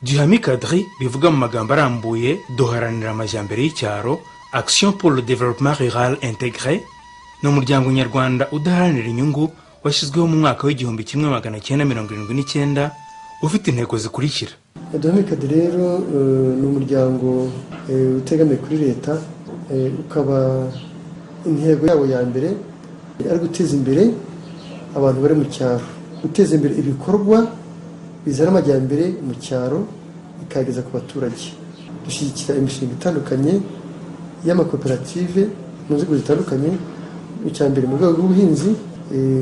Duhamic-ADRI, bivuga mu magambo arambuye "Duharanira amajyambere y'icyaro", Action pour le développement rural intégré, ni umuryango nyarwanda udaharanira inyungu washyizweho mu mwaka wa 1979, ufite intego zikurikira. Duhamic-ADRI rero ni umuryango utegamiye kuri leta, ukaba intego yabo ya mbere ari guteza imbere abantu bari mu cyaro, guteza imbere ibikorwa bizana amajyambere mu cyaro bikageza ku baturage. Dushyigikira imishinga itandukanye y'amakoperative mu nzego zitandukanye. Icya mbere, mu rwego rw'ubuhinzi,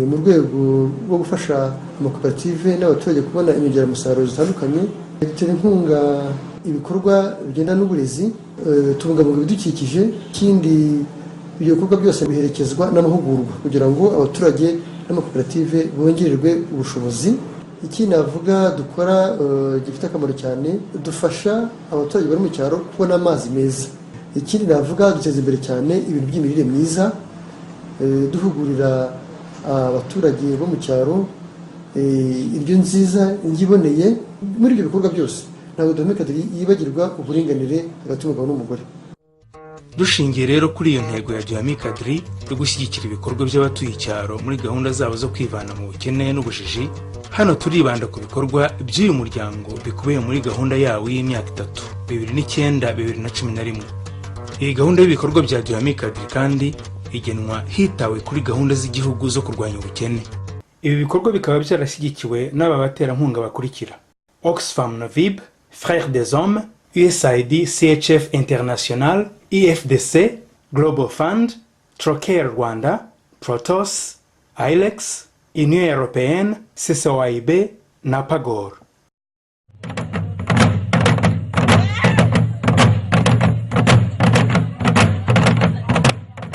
mu rwego rwo gufasha amakoperative n'abaturage kubona inyongeramusaruro zitandukanye. Dutera inkunga ibikorwa bigenda n'uburezi, tubungabunga ibidukikije. Ikindi, ibyo bikorwa byose biherekezwa n'amahugurwa kugira ngo abaturage n'amakoperative bongererwe ubushobozi. Ikindi navuga dukora gifite akamaro cyane, dufasha abaturage bari mu cyaro kubona amazi meza. Ikindi navuga, duteza imbere cyane ibintu by'imirire myiza, duhugurira abaturage bo mu cyaro indyo nziza, indyo iboneye. Muri ibyo bikorwa byose ntabwo Duhamic-ADRI yibagirwa uburinganire hagati y'umugabo n'umugore. Dushingiye rero kuri iyo ntego ya Duhamic-ADRI yo gushyigikira ibikorwa by'abatuye icyaro muri gahunda zabo zo kwivana mu bukene n'ubujiji, hano turibanda ku bikorwa by'uyu muryango bikubiye muri gahunda yawo y'imyaka 3, 2009 2011. Iyi gahunda y'ibikorwa bya Duhamic-ADRI kandi igenwa hitawe kuri gahunda z'igihugu zo kurwanya ubukene. Ibi bikorwa bikaba byarashyigikiwe n'aba baterankunga bakurikira: Oxfam Novib, Frères des Hommes, USAID CHF International, EFDC, Global Fund, Trocaire Rwanda, Protos, ILEX, Union Européenne, CCOIB na PAGOR.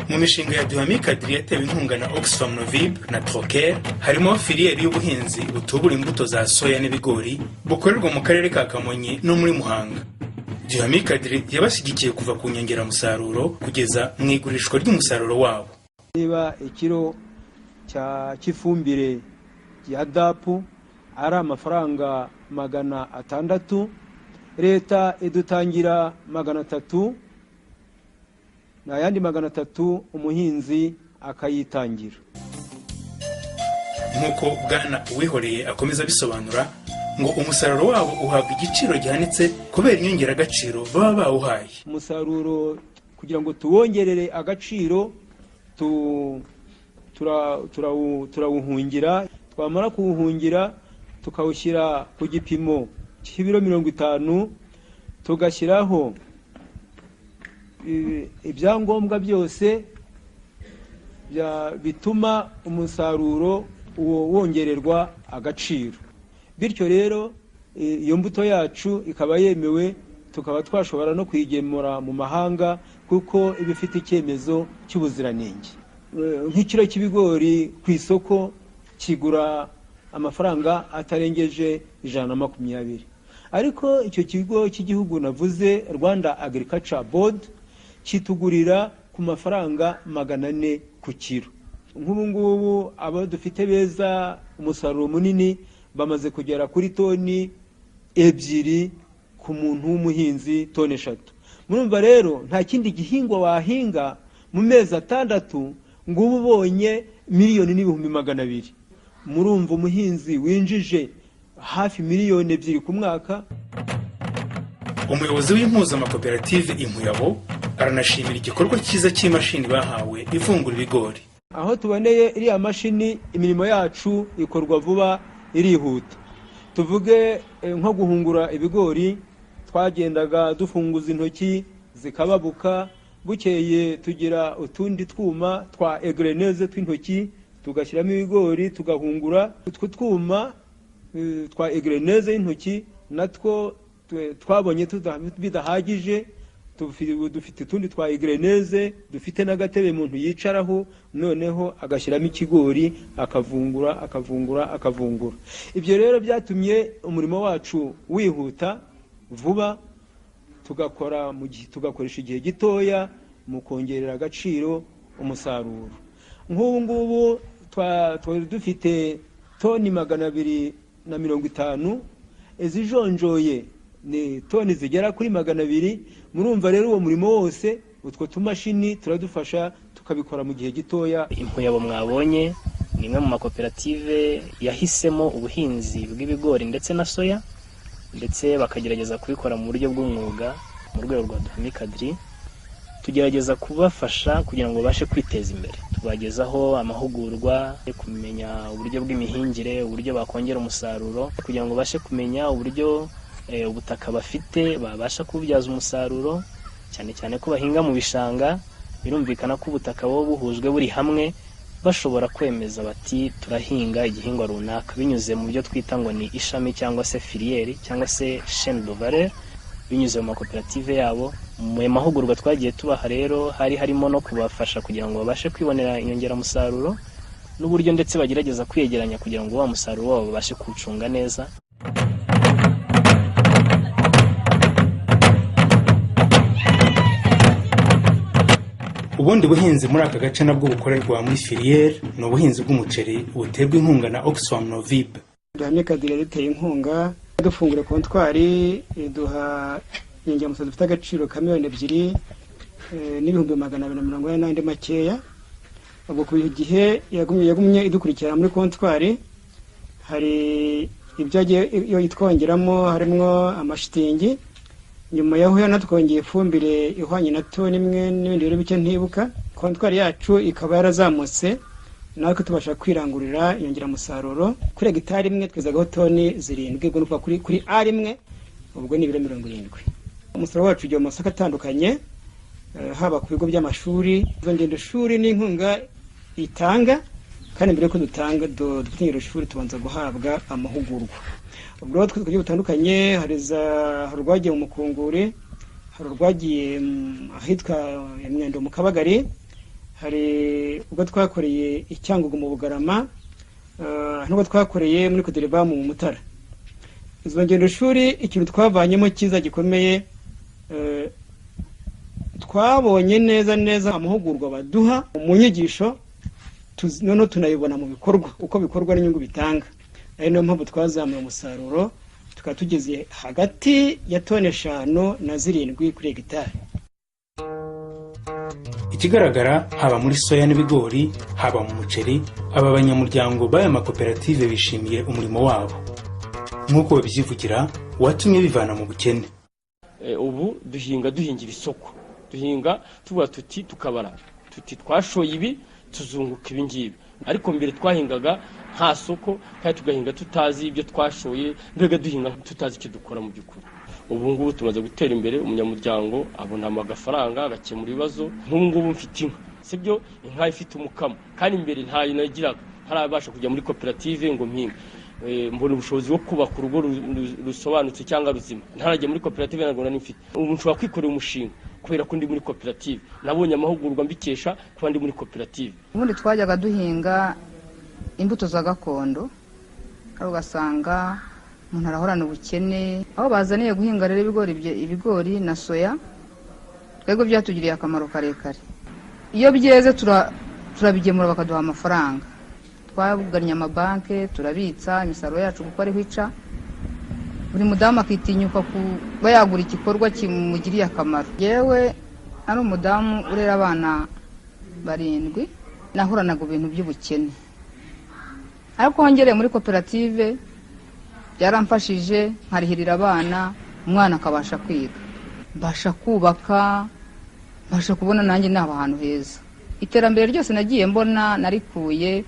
Mu mishinga ya Duhamic-ADRI yatewe inkunga na Oxfam Novib na Trocaire harimo filière y'ubuhinzi butubura imbuto za soya n'ibigori, bukorerwa mu karere ka Kamonyi no muri Muhanga. Duhamic-ADRI yabashyigikiye kuva ku nyongeramusaruro kugeza mu igurishwa ry'umusaruro wabo. Niba ikiro cy'ifumbire ya DAP ari amafaranga 600, leta idutangira 300, n'ayandi 300 umuhinzi akayitangira. Nk'uko Bwana Uwihoreye akomeza abisobanura, ngo umusaruro wabo uhabwa igiciro gihanitse kubera inyongeragaciro baba bawuhaye. Umusaruro, kugira ngo tuwongerere agaciro, turawuhungira. Twamara kuwuhungira, tukawushyira ku gipimo cy'ibiro 50, tugashyiraho ibyangombwa byose bituma umusaruro uwo wongererwa agaciro. Bityo rero iyo mbuto yacu ikaba yemewe, tukaba twashobora no kuyigemura mu mahanga kuko iba ifite icyemezo cy'ubuziranenge. Nk'ikiro cy'ibigori ku isoko kigura amafaranga atarengeje 120, ariko icyo kigo cy'igihugu navuze, Rwanda Agriculture Board, kitugurira ku mafaranga 400 ku kiro. Nk'ubu ngubu abo dufite beza umusaruro munini bamaze kugera kuri toni 2 ku muntu w'umuhinzi, toni 3. Murumva rero nta kindi gihingwa wahinga mu mezi 6 ngo ube ubonye 1,200,000. Murumva umuhinzi winjije hafi miliyoni 2 ku mwaka. Umuyobozi w'impuzamakoperative Impuyabo aranashimira igikorwa cyiza cy'imashini bahawe ivungura ibigori. Aho tuboneye iriya mashini, imirimo yacu ikorwa vuba, irihuta. Tuvuge nko guhungura ibigori, twagendaga dufunguza intoki zikababuka. Bukeye tugira utundi twuma twa égreneuse tw'intoki, tugashyiramo ibigori tugahungura. Utwo twuma twa égreneuse y'intoki natwo twabonye bidahagije, dufite utundi twa égreneuse dufite n'agatebe umuntu yicaraho, noneho agashyiramo ikigori, akavungura, akavungura, akavungura. Ibyo rero byatumye umurimo wacu wihuta vuba, tugakora mu gihe, tugakoresha igihe gitoya mu kongerera agaciro umusaruro. Nk'ubu ngubu twari dufite toni 250 izijonjoye. Ni toni zigera kuri 200. Murumva rero uwo murimo wose utwo tumashini turadufasha, tukabikora mu gihe gitoya. Impuyabo mwabonye ni imwe mu makoperative yahisemo ubuhinzi bw'ibigori ndetse na soya, ndetse bakagerageza kubikora mu buryo bw'umwuga. Mu rwego rwa Duhami-Kadri tugerageza kubafasha kugira ngo babashe kwiteza imbere, tubagezaho amahugurwa yo kumenya uburyo bw'imihingire, uburyo bakongera umusaruro, kugira ngo babashe kumenya uburyo ubutaka bafite babasha kububyaza umusaruro, cyane cyane ko bahinga mu bishanga. Birumvikana ko ubutaka buba buhujwe buri hamwe, bashobora kwemeza bati turahinga igihingwa runaka binyuze mu byo twita ngo ni ishami cyangwa se filière cyangwa se chaîne de valeur, binyuze mu makoperative yabo. Mu mahugurwa twagiye tubaha rero hari harimo no kubafasha kugira ngo babashe kwibonera inyongeramusaruro n'uburyo ndetse bagerageza kwiyegeranya kugira ngo wa musaruro wabo babashe kuwucunga neza. Ubundi buhinzi muri aka gace nabwo bukorerwa muri filière ni ubuhinzi bw'umuceri buterwa inkunga na Oxfam Novib. Duhami-Kadri yaduteye inkunga, dufungura kontwari, iduha inyongeramusaruro dufite agaciro ka 2,240,000 n'andi makeya. Ubwo ku gihe yagumye idukurikirana muri kontwari, hari ibyo yagiye itwongeramo, harimo amashitingi. Nyuma yaho yanatwongeye ifumbire ihwanye na toni 1 n'ibindi bintu bike ntibuka. Kontwari yacu ikaba yarazamutse, natwe tubasha kwirangurira inyongeramusaruro. Kuri hegitari imwe twezagaho toni 7, ubwo ni ukuvuga kuri ari imwe, ubwo ni ibiro 70. Umusaruro wacu ugiye mu masoko atandukanye, haba ku bigo by'amashuri. Izo ngendo shuri n'inkunga itanga, kandi mbere yuko dutanga dufite ingendo shuri tubanza guhabwa amahugurwa. Ubwo rero twe buryo butandukanye, hari urwagiye mu Mukunguri, hari urwagiye ahitwa Mwendo mu Kabagari, hari ubwo twakoreye i Cyangugu mu Bugarama, n'ubwo twakoreye muri Kodereba mu Mutara. Izo ngendo shuri ikintu twavanyemo cyiza gikomeye, twabonye neza neza amahugurwa baduha mu nyigisho, noneho tunayibona mu bikorwa uko bikorwa n'inyungu bitanga. Ari niyo mpamvu twazamuye umusaruro, tukaba tugeze hagati ya toni 5 na 7 kuri hegitari. Ikigaragara haba muri soya n'ibigori, haba mu muceri, aba banyamuryango b'aya makoperative bishimiye umurimo wabo nk'uko babyivugira watumye bivana mu bukene. Ubu duhinga duhingira isoko, duhinga tuvuga tuti tukabara tuti twashoye ibi tuzunguka ibi ngibi. Ariko mbere twahingaga nta soko, kandi tugahinga tutazi ibyo twashoye, mbega duhinga tutazi icyo dukora mu by'ukuri. Ubu ngubu tumaze gutera imbere, umunyamuryango abona amafaranga agakemura ibibazo. Nk'ubu ngubu mfite inka, sibyo, inka ifite umukamo, kandi mbere ntayo nagiraga, ntarabasha kujya muri koperative ngo mpinge. Mbona ubushobozi bwo kubaka urugo rusobanutse cyangwa ruzima, ntarajya muri koperative ntabwo nari mfite. Ubu nshobora kwikorera umushinga kubera ko ndi muri koperative, nabonye amahugurwa mbikesha kuba ndi muri koperative. Ubundi twajyaga duhinga imbuto za gakondo, aho ugasanga umuntu arahorana ubukene. Aho bazaniye guhinga rero ibigori na soya, twebwe byatugiriye akamaro karekare. Iyo byeze turabigemura bakaduha amafaranga. Twagannye amabanki, turabitsa imisaruro yacu kuko ariho ica. Buri mudamu akitinyuka kuba yagura igikorwa kimugiriye akamaro. Yewe ari umudamu urera abana 7, nahoranaga ibintu by'ubukene, ariko hongereye muri koperative byaramfashije, nkarihirira abana, umwana akabasha kwiga, mbasha kubaka, mbasha kubona nanjye naba ahantu heza. Iterambere ryose nagiye mbona narikuye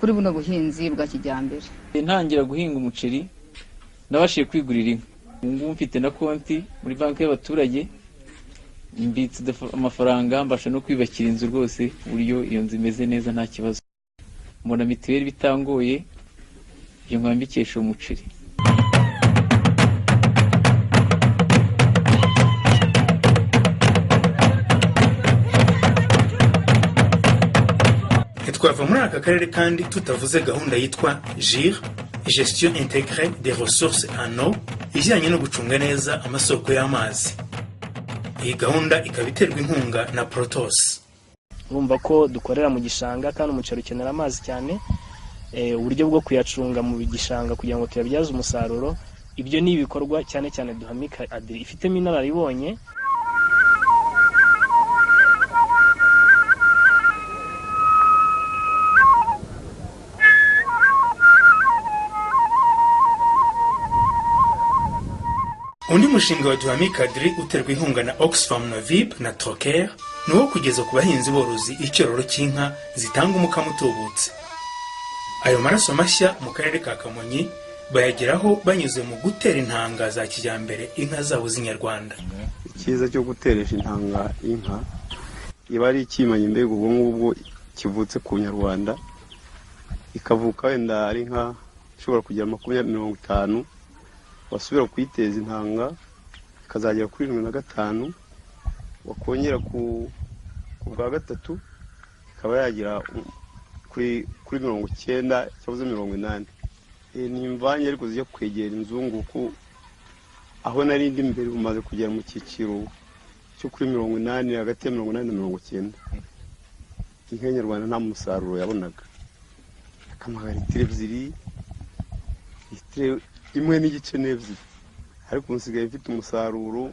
kuri buno buhinzi bwa kijyambere. Ntangira guhinga umuceri nabashije kwigurira inka. Ubu ngubu mfite na konti muri banki y'abaturage, mbitse amafaranga, mbasha no kwiyubakira inzu rwose, uburyo iyo nzu imeze neza nta kibazo. Mbona mituweli bitangoye, ibyo nkaba mbikesha umuceri. Twava muri aka karere kandi tutavuze gahunda yitwa GIR, Gestion Intégrée des Ressources en Eau, ijyanye no gucunga neza amasoko y'amazi. Iyi gahunda ikaba iterwa inkunga na Protos. Urumva ko dukorera mu gishanga kandi umuceri ukenera amazi cyane. Uburyo bwo kuyacunga mu gishanga kugira ngo tuyabyaze umusaruro Ibyo ni ibikorwa cyane cyane Duhami-Adri ifitemo inararibonye. Undi mushinga wa Duhami-Kadri uterwa inkunga na Oxfam Novib na Trocaire ni uwo kugeza ku bahinzi borozi icyororo cy'inka zitanga umukamo utubutse. Ayo maraso mashya mu karere ka Kamonyi bayageraho banyuze mu gutera intanga za kijyambere inka zabo z'inyarwanda. Icyiza cyo guteresha intanga inka iba ari ikimanyi, mbega ubwo ngubwo kivutse ku nyarwanda, ikavuka wenda ari inka ishobora kugira 20, 50, wasubira kuyiteza intanga ikazagera kuri 75, wakongera ku bwa gatatu ikaba yagera kuri 90 cyangwa 80. Ni imvange ariko zijya kwegera inzungu, kuko aho nari ndi mbere umaze kugera mu cyiciro cyo kuri 80, hagati ya 80 na 90. Inka nyarwanda nta musaruro yabonaga, akamagara litiro 2, litiro 1.5 n'ebyiri, ariko nsigaye mfite umusaruro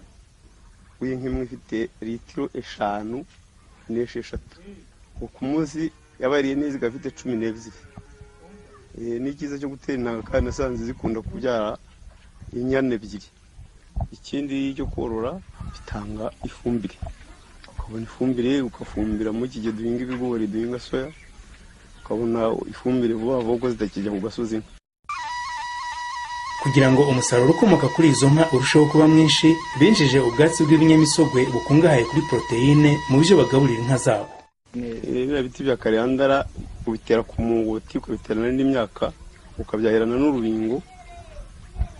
w'inka imwe ifite litiro 5 n'esheshatu. Ku munsi yabariye neza ikaba ifite 12. Ni icyiza cyo gutera intanga, kandi nasanze zikunda kubyara inyana 2. Ikindi cyo korora bitanga ifumbire, ukabona ifumbire ugafumbira muri iki gihe duhinga ibigori, duhinga soya, ukabona ifumbire vuba vuba kuko zitakijya ku gasozi. Kugira ngo umusaruro ukomoka kuri izo nka urusheho kuba mwinshi, binjije ubwatsi bw'ibinyamisogwe bukungahaye kuri poroteyine mu byo bagaburira inka zabo. Biriya biti bya kariyandara ubitera ku mungoti, ukabiterana n'indi myaka, ukabyahirana n'urubingo.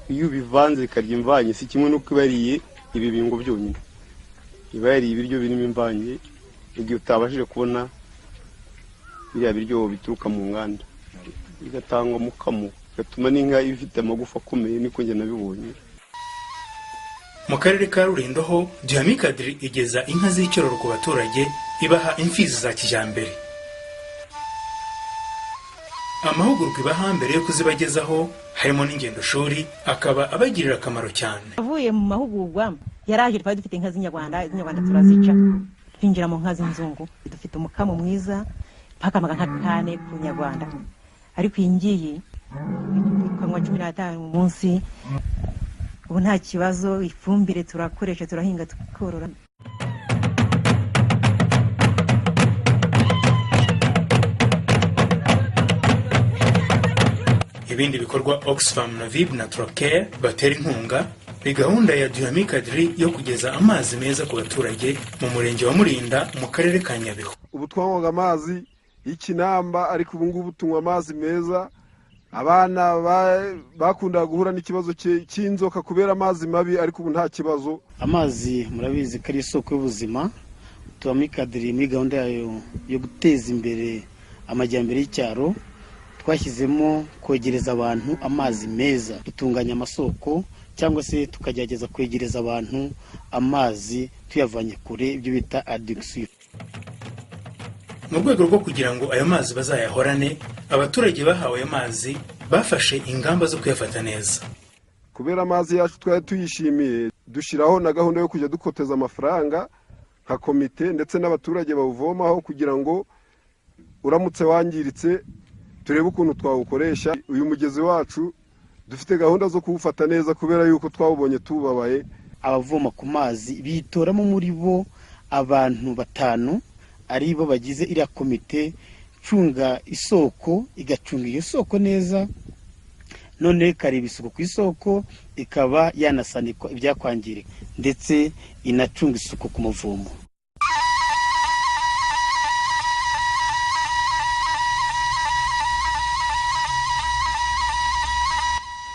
Iyo ubivanze bikarya imvange, si kimwe n'uko iba yariye ibibingo byonyine, iba yariye ibiryo birimo imvange. Igihe utabashije kubona biriya biryo bituruka mu nganda, bigatanga umukamo, bigatuma n'inka iba ifite amagufa akomeye, niko njye nabibonye. Mu karere ka Rulindo ho Duhami-Kadri igeza inka z'icyororo ku baturage, ibaha imfizi za kijyambere. Amahugurwa ibaha mbere yo kuzibagezaho harimo n'ingendo shuri, akaba abagirira akamaro cyane. Avuye mu mahugurwa yaraje, twari dufite inka z'inyarwanda, iz'inyarwanda turazica, twinjira mu nka z'inzungu. Dufite umukamo mwiza, twakamaga nka 4 ku nyarwanda, ariko iyi ngiyi ikanywa 15 mu munsi. Ubu nta kibazo, ifumbire turakoresha, turahinga, tukorora. Ibindi bikorwa Oxfam Novib na Trocaire batera inkunga ni gahunda ya Duhami-Kadri yo kugeza amazi meza ku baturage mu murenge wa Murinda mu karere ka Nyabihu. Ubu twanywaga amazi y'ikinamba, ariko ubu ngubu tunywa amazi meza. Abana bakundaga guhura n'ikibazo cy'inzoka kubera amazi mabi, ariko ubu nta kibazo. Amazi murabizi ko ari isoko y'ubuzima. Duhami-Kadri muri gahunda yayo yo guteza imbere amajyambere y'icyaro, twashyizemo kwegereza abantu amazi meza, dutunganya amasoko cyangwa se tukagerageza kwegereza abantu amazi tuyavanye kure, ibyo bita adduction. Mu rwego rwo kugira ngo ayo mazi bazayahorane, abaturage bahawe ayo mazi bafashe ingamba zo kuyafata neza. Kubera amazi yacu twari tuyishimiye, dushyiraho na gahunda yo kujya dukoteza amafaranga nka komite ndetse n'abaturage bawuvomaho, kugira ngo uramutse wangiritse turebe ukuntu twawukoresha. Uyu mugezi wacu dufite gahunda zo kuwufata neza kubera yuko twawubonye tubabaye. Abavoma ku mazi bitoramo muri bo abantu 5 ari bo bagize iriya komite icunga isoko, igacunga iyo soko neza, none ikareba isuku ku isoko, ikaba yanasanikwa ibyakwangirika, ndetse inacunga isuku ku muvumo.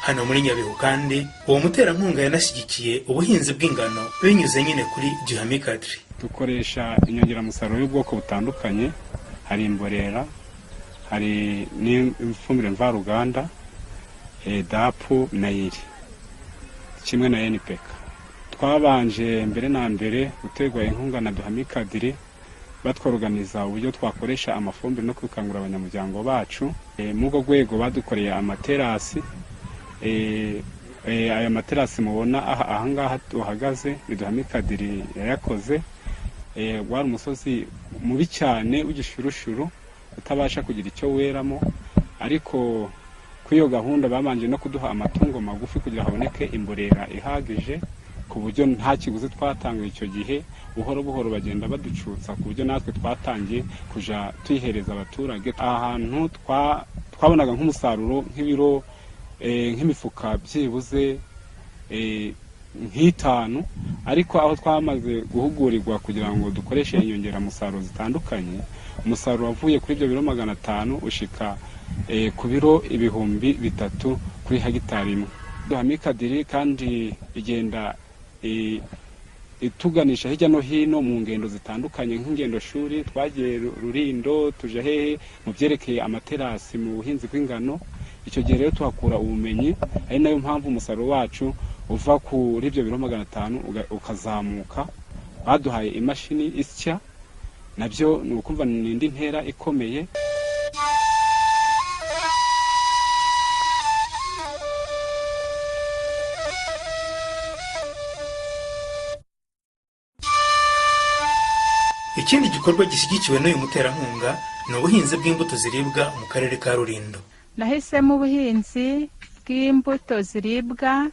Hano muri Nyabihu kandi uwo muterankunga yanashyigikiye ubuhinzi bw'ingano binyuze nyine kuri Duhami-Kadri. Dukoresha inyongeramusaruro y'ubwoko butandukanye, hari imborera, hari n'ifumbire mvaruganda, DAP na IRI kimwe na NPK. Twabanje mbere na mbere guterwa inkunga na Duhami-Kadri, batworganiza uburyo twakoresha amafumbire no kwikangurira abanyamuryango bacu. Muri urwo rwego badukoreye amaterasi. Aya materasi mubona ahangaha tuhagaze ni Duhame-Kadiri yayakoze. Wari umusozi mubi cyane w'igishurushuru utabasha kugira icyo weramo, ariko kuri iyo gahunda babanje no kuduha amatungo magufi kugira haboneke imborera ihagije, ku buryo nta kiguzi twatanga icyo gihe. Buhoro buhoro bagenda baducutsa ku buryo natwe twatangiye kuja tuyihereza abaturage. Aha hantu twabonaga nk'umusaruro nk'ibiro nk'imifuka byibuze nk'itanu, ariko aho twamaze guhugurirwa kugira ngo dukoreshe inyongeramusaruro zitandukanye, umusaruro wavuye kuri ibyo biro 500 ushika ku biro 3000 kuri hegitari imwe. Duhame-Kadiri kandi igenda ituganisha hirya no hino mu ngendo zitandukanye nk'ingendo shuri, twagiye Rurindo, tuje hehe mu byerekeye amaterasi mu buhinzi bw'ingano. Icyo gihe rero tuhakura ubumenyi, ari nayo mpamvu umusaruro wacu uva kuri ibyo biro 500 ukazamuka. Baduhaye imashini isya, nabyo ni ukumva ni indi ntera ikomeye. Ikindi gikorwa gishyigikiwe n'uyu muterankunga ni ubuhinzi bw'imbuto ziribwa mu karere ka Rulindo. Nahisemo ubuhinzi bw'imbuto ziribwa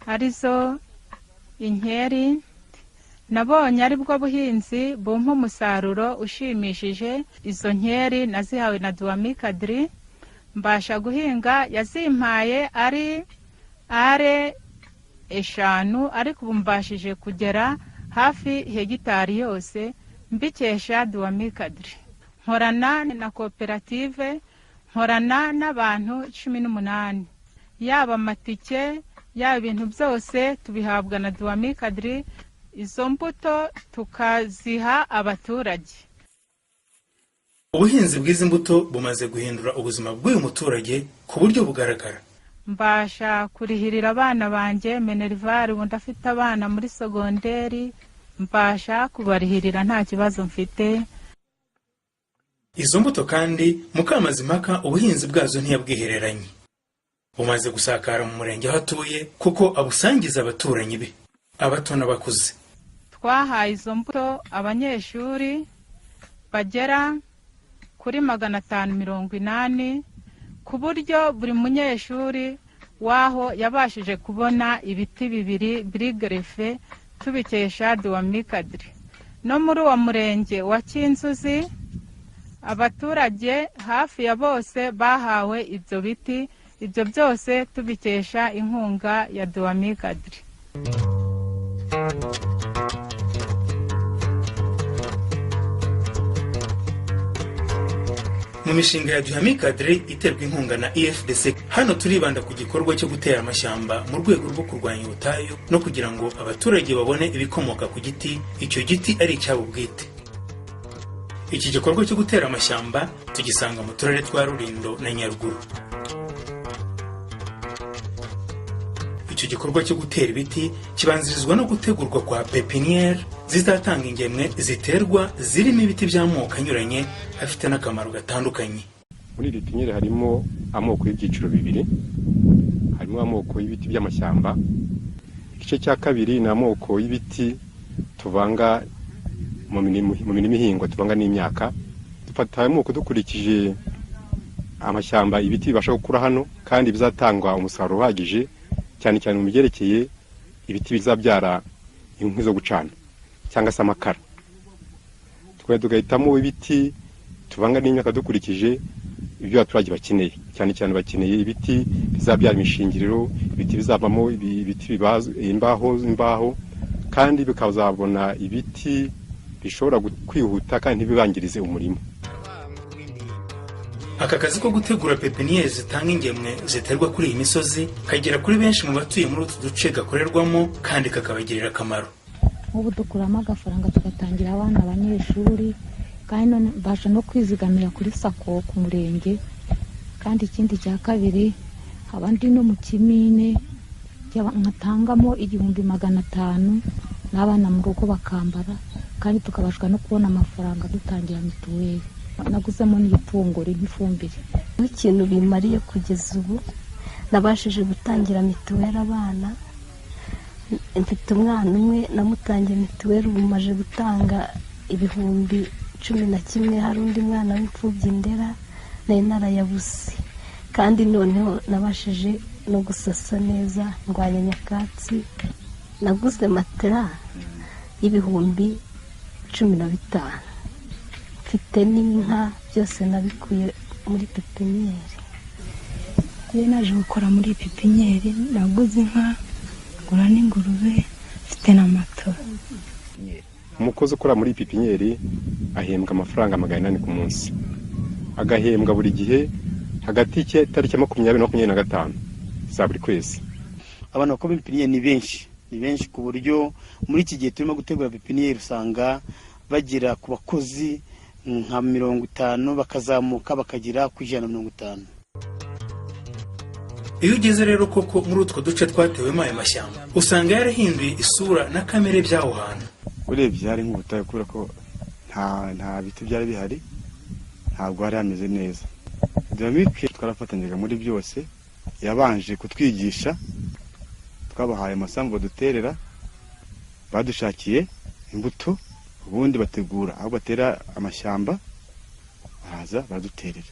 arizo inkeri. Nabonye ari bwo buhinzi bumpa umusaruro ushimishije. Izo nkeri nazihawe na Duhame-Kadiri, mbasha guhinga, yazimpaye ari are 5, ariko ubu mbashije kugera hafi hegitari yose mbikesha Duhame-Kadiri. Nkorana na koperative, nkorana n'abantu 18, yaba amatike yaba ibintu byose tubihabwa na Duhame-Kadiri. Izo mbuto tukaziha abaturage. Ubuhinzi bw'izi mbuto bumaze guhindura ubuzima bw'uyu muturage ku buryo bugaragara. Mbasha kurihirira abana banjye minerval, ubu ndafite abana muri segonderi, mbasha kubarihirira nta kibazo mfite. Izo mbuto kandi Mukamazimpaka ubuhinzi bwazo ntiyabwihereranye, bumaze gusakara mu murenge aho atuye kuko abusangiza abaturanyi be, abato n'abakuze. Twahaye izo mbuto abanyeshuri bagera kuri 580, ku buryo buri munyeshuri waho yabashije kubona ibiti 2 biri gerefe, tubikesha Duhame-Kadiri. No muri uwo murenge wa Kinzuzi abaturage hafi ya bose bahawe ibyo biti, ibyo byose tubikesha inkunga ya Duhame-Kadiri. Mu mishinga ya Duhame-Kadiri iterwa inkunga na EFDC, hano turibanda ku gikorwa cyo gutera amashyamba mu rwego rwo kurwanya ubutayu no kugira ngo abaturage babone ibikomoka ku giti, icyo giti ari icyabo bwite. Iki gikorwa cyo gutera amashyamba tugisanga mu turere twa Rulindo na Nyaruguru. Icyo gikorwa cyo gutera ibiti kibanzirizwa no gutegurwa kwa pepiniere zizatanga ingemwe ziterwa zirimo ibiti by'amoko anyuranye afite n'akamaro gatandukanye. Muri pepiniere harimo amoko y'ibyiciro 2, harimo amoko y'ibiti by'amashyamba. Igice cya kabiri ni amoko y'ibiti tuvanga mu mirima ihingwa, tuvanga n'imyaka. Dufata amoko dukurikije amashyamba, ibiti bibasha gukura hano kandi bizatangwa umusaruro uhagije, cyane cyane mu byerekeye ibiti bizabyara inkwi zo gucana cyangwa se amakara. Tukaba tugahitamo ibiti tuvanga n'imyaka dukurikije ibyo abaturage bakeneye, cyane cyane bakeneye ibiti bizabyara imishingiriro, ibiti bizavamo ibiti imbaho, kandi bikazabona ibiti bishobora kwihuta kandi ntibibangirize umurima. Aka kazi ko gutegura pepiniere zitanga ingemwe ziterwa kuri iyi misozi kagera kuri benshi mu batuye muri utu duce gakorerwamo kandi kakabagirira akamaro. Ubu dukuramo agafaranga tugatangira abana abanyeshuri, kandi none mbasha no kwizigamira kuri SACCO ku murenge. Kandi ikindi cya kabiri, abandi no mu kimine nkatangamo 1500 n'abana mu rugo bakambara, kandi tukabashwa no kubona amafaranga dutangira mituweli. Naguzemo n'ibitunguru nk'ifumbire. Ikintu bimariye kugeza ubu Nabashije gutangira mituweli abana, mfite umwana umwe namutangiye mituweli, ubu maje gutanga 11,000. Hari undi mwana w'imfubyi ndera nari narayabuze, kandi noneho nabashije no gusasa neza ndwanya nyakatsi. Naguze matera y'15,000, mfite n'inka, byose nabikuye muri pepiniyeri. Iyo naje gukora muri pepiniyeri naguze inka, ngura n'ingurube, mfite na matora. Umukozi ukora muri pepiniyeri ahembwa amafaranga 800 ku munsi, agahembwa buri gihe hagati y'itariki 20 na 25 za buri kwezi. Abantu bakora pepiniyeri ni benshi, ni benshi ku buryo muri iki gihe turimo gutegura pepiniyeri usanga bagera ku bakozi nka 50 bakazamuka bakagera ku 150. Iyo ugeze rero koko muri utwo duce twatewemo ayo mashyamba, usanga yarahinduye isura na kamere by'aho hantu. Urebye hari nk'ubutayu kubera ko nta biti byari bihari, ntabwo hari hameze neza. Dynamique twarafatanyaga muri byose, yabanje kutwigisha, twabahaye amasambu baduterera, badushakiye imbuto, ubundi bategura aho batera amashyamba, baraza baraduterera.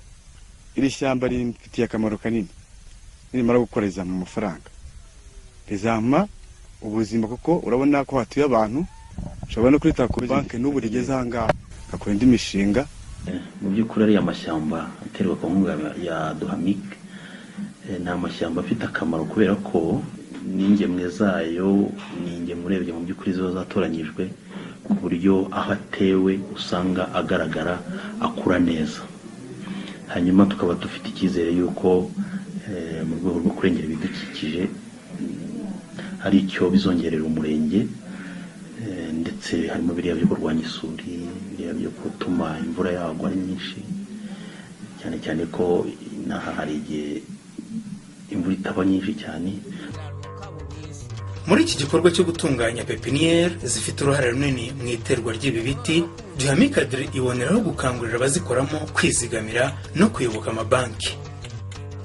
Iri shyamba rimfitiye akamaro kanini, nirimara gukora rizampa amafaranga, rizampa ubuzima, kuko urabona ko hatuye abantu, ushobora no kwita ku banki n'ubu rigeze aha ngaha, ngakora indi mishinga. Mu by'ukuri ariya mashyamba aterwa ku nkunga ya Duhamike ni amashyamba afite akamaro, kubera ko n'ingemwe zayo ni ingemwe urebye mu by'ukuri ziba zatoranyijwe ku buryo aho atewe usanga agaragara akura neza. Hanyuma tukaba dufite icyizere y'uko mu rwego rwo kurengera ibidukikije hari icyo bizongerera umurenge, ndetse harimo biriya byo kurwanya isuri, biriya byo gutuma imvura yagwa ari nyinshi, cyane cyane ko inaha hari igihe imvura itaba nyinshi cyane. Muri iki gikorwa cyo gutunganya pepiniyeri zifite uruhare runini mu iterwa ry'ibi biti, Duhamikadri iboneraho gukangurira abazikoramo kwizigamira no kuyoboka amabanki.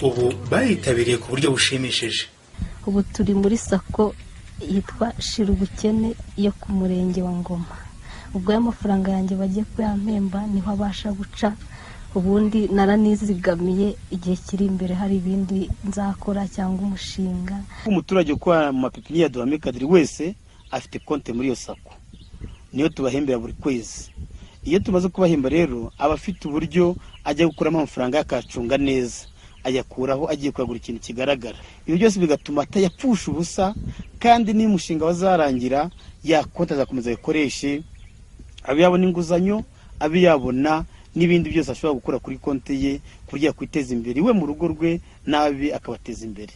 Ubu bayitabiriye ku buryo bushimishije. Ubu turi muri sako yitwa Shira Ubukene yo ku murenge wa Ngoma. Ubwo y'amafaranga yanjye bagiye kuyampemba niho abasha guca, ubundi naranizigamiye, igihe kiri imbere hari ibindi nzakora cyangwa umushinga. Umuturage ukora mu mapepiniyeri ya Duhamikadri wese afite konti muri iyo sako, niyo tubahembera buri kwezi. Iyo tumaze kubahemba rero aba afite uburyo ajya gukuramo amafaranga akacunga neza, ayakuraho agiye kuyagura ikintu kigaragara. Ibyo byose bigatuma atayapfusha ubusa, kandi niba umushinga wazarangira ya konti azakomeza ayikoreshe, abe yabona inguzanyo, abe yabona n'ibindi byose ashobora gukora kuri konti ye ku buryo yakwiteza imbere iwe mu rugo rwe n'abe akabateza imbere.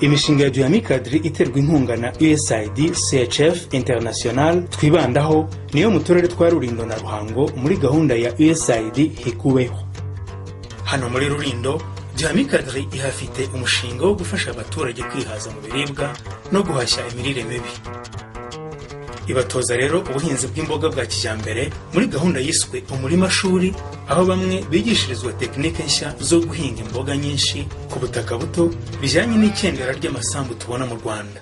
Imishinga ya Duhamikadri iterwa inkunga na USAID CHF International twibandaho niyo mu turere twa Rulindo na Ruhango muri gahunda ya USAID Hikuweho. Hano muri Rulindo, Duhamikadri ihafite umushinga wo gufasha abaturage kwihaza mu biribwa no guhashya imirire mibi. Ibatoza rero ubuhinzi bw'imboga bwa kijyambere muri gahunda yiswe Umurima Shuri, aho bamwe bigishirizwa tekinike nshya zo guhinga imboga nyinshi ku butaka buto bijyanye n'ikendera ry'amasambu tubona mu Rwanda.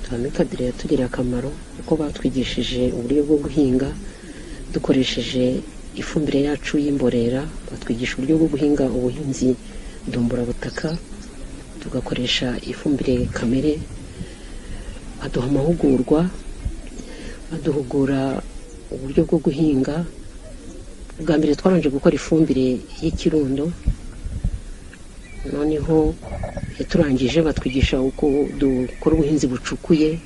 Duhamikadri yatugiriye akamaro kuko batwigishije uburyo bwo guhinga dukoresheje ifumbire yacu y'imborera, batwigisha uburyo bwo guhinga ubuhinzi ndumburabutaka, tugakoresha ifumbire kamere, baduha amahugurwa, baduhugura uburyo bwo guhinga. Bwa mbere twaranje gukora ifumbire y'ikirundo, noneho yaturangije batwigisha uko dukora ubuhinzi bucukuye,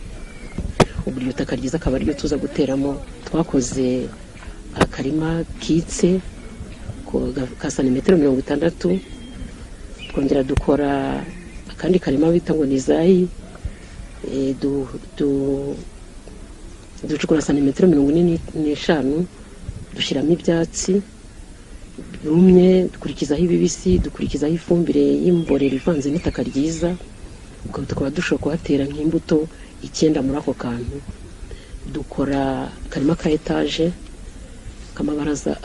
uburyo itaka ryiza akaba ariryo tuza guteramo. Twakoze akarima kitse ka santimetero 60, twongera dukora akandi karima bita ngo ni zayi, ducukura santimetero 45, dushyiramo ibyatsi byumye, dukurikizaho ibibisi, dukurikizaho ifumbire y'imborera ivanze n'itaka ryiza, tukaba dushobora kuhatera nk'imbuto 9 muri ako kantu. Dukora akarima ka etaje k'amabaraza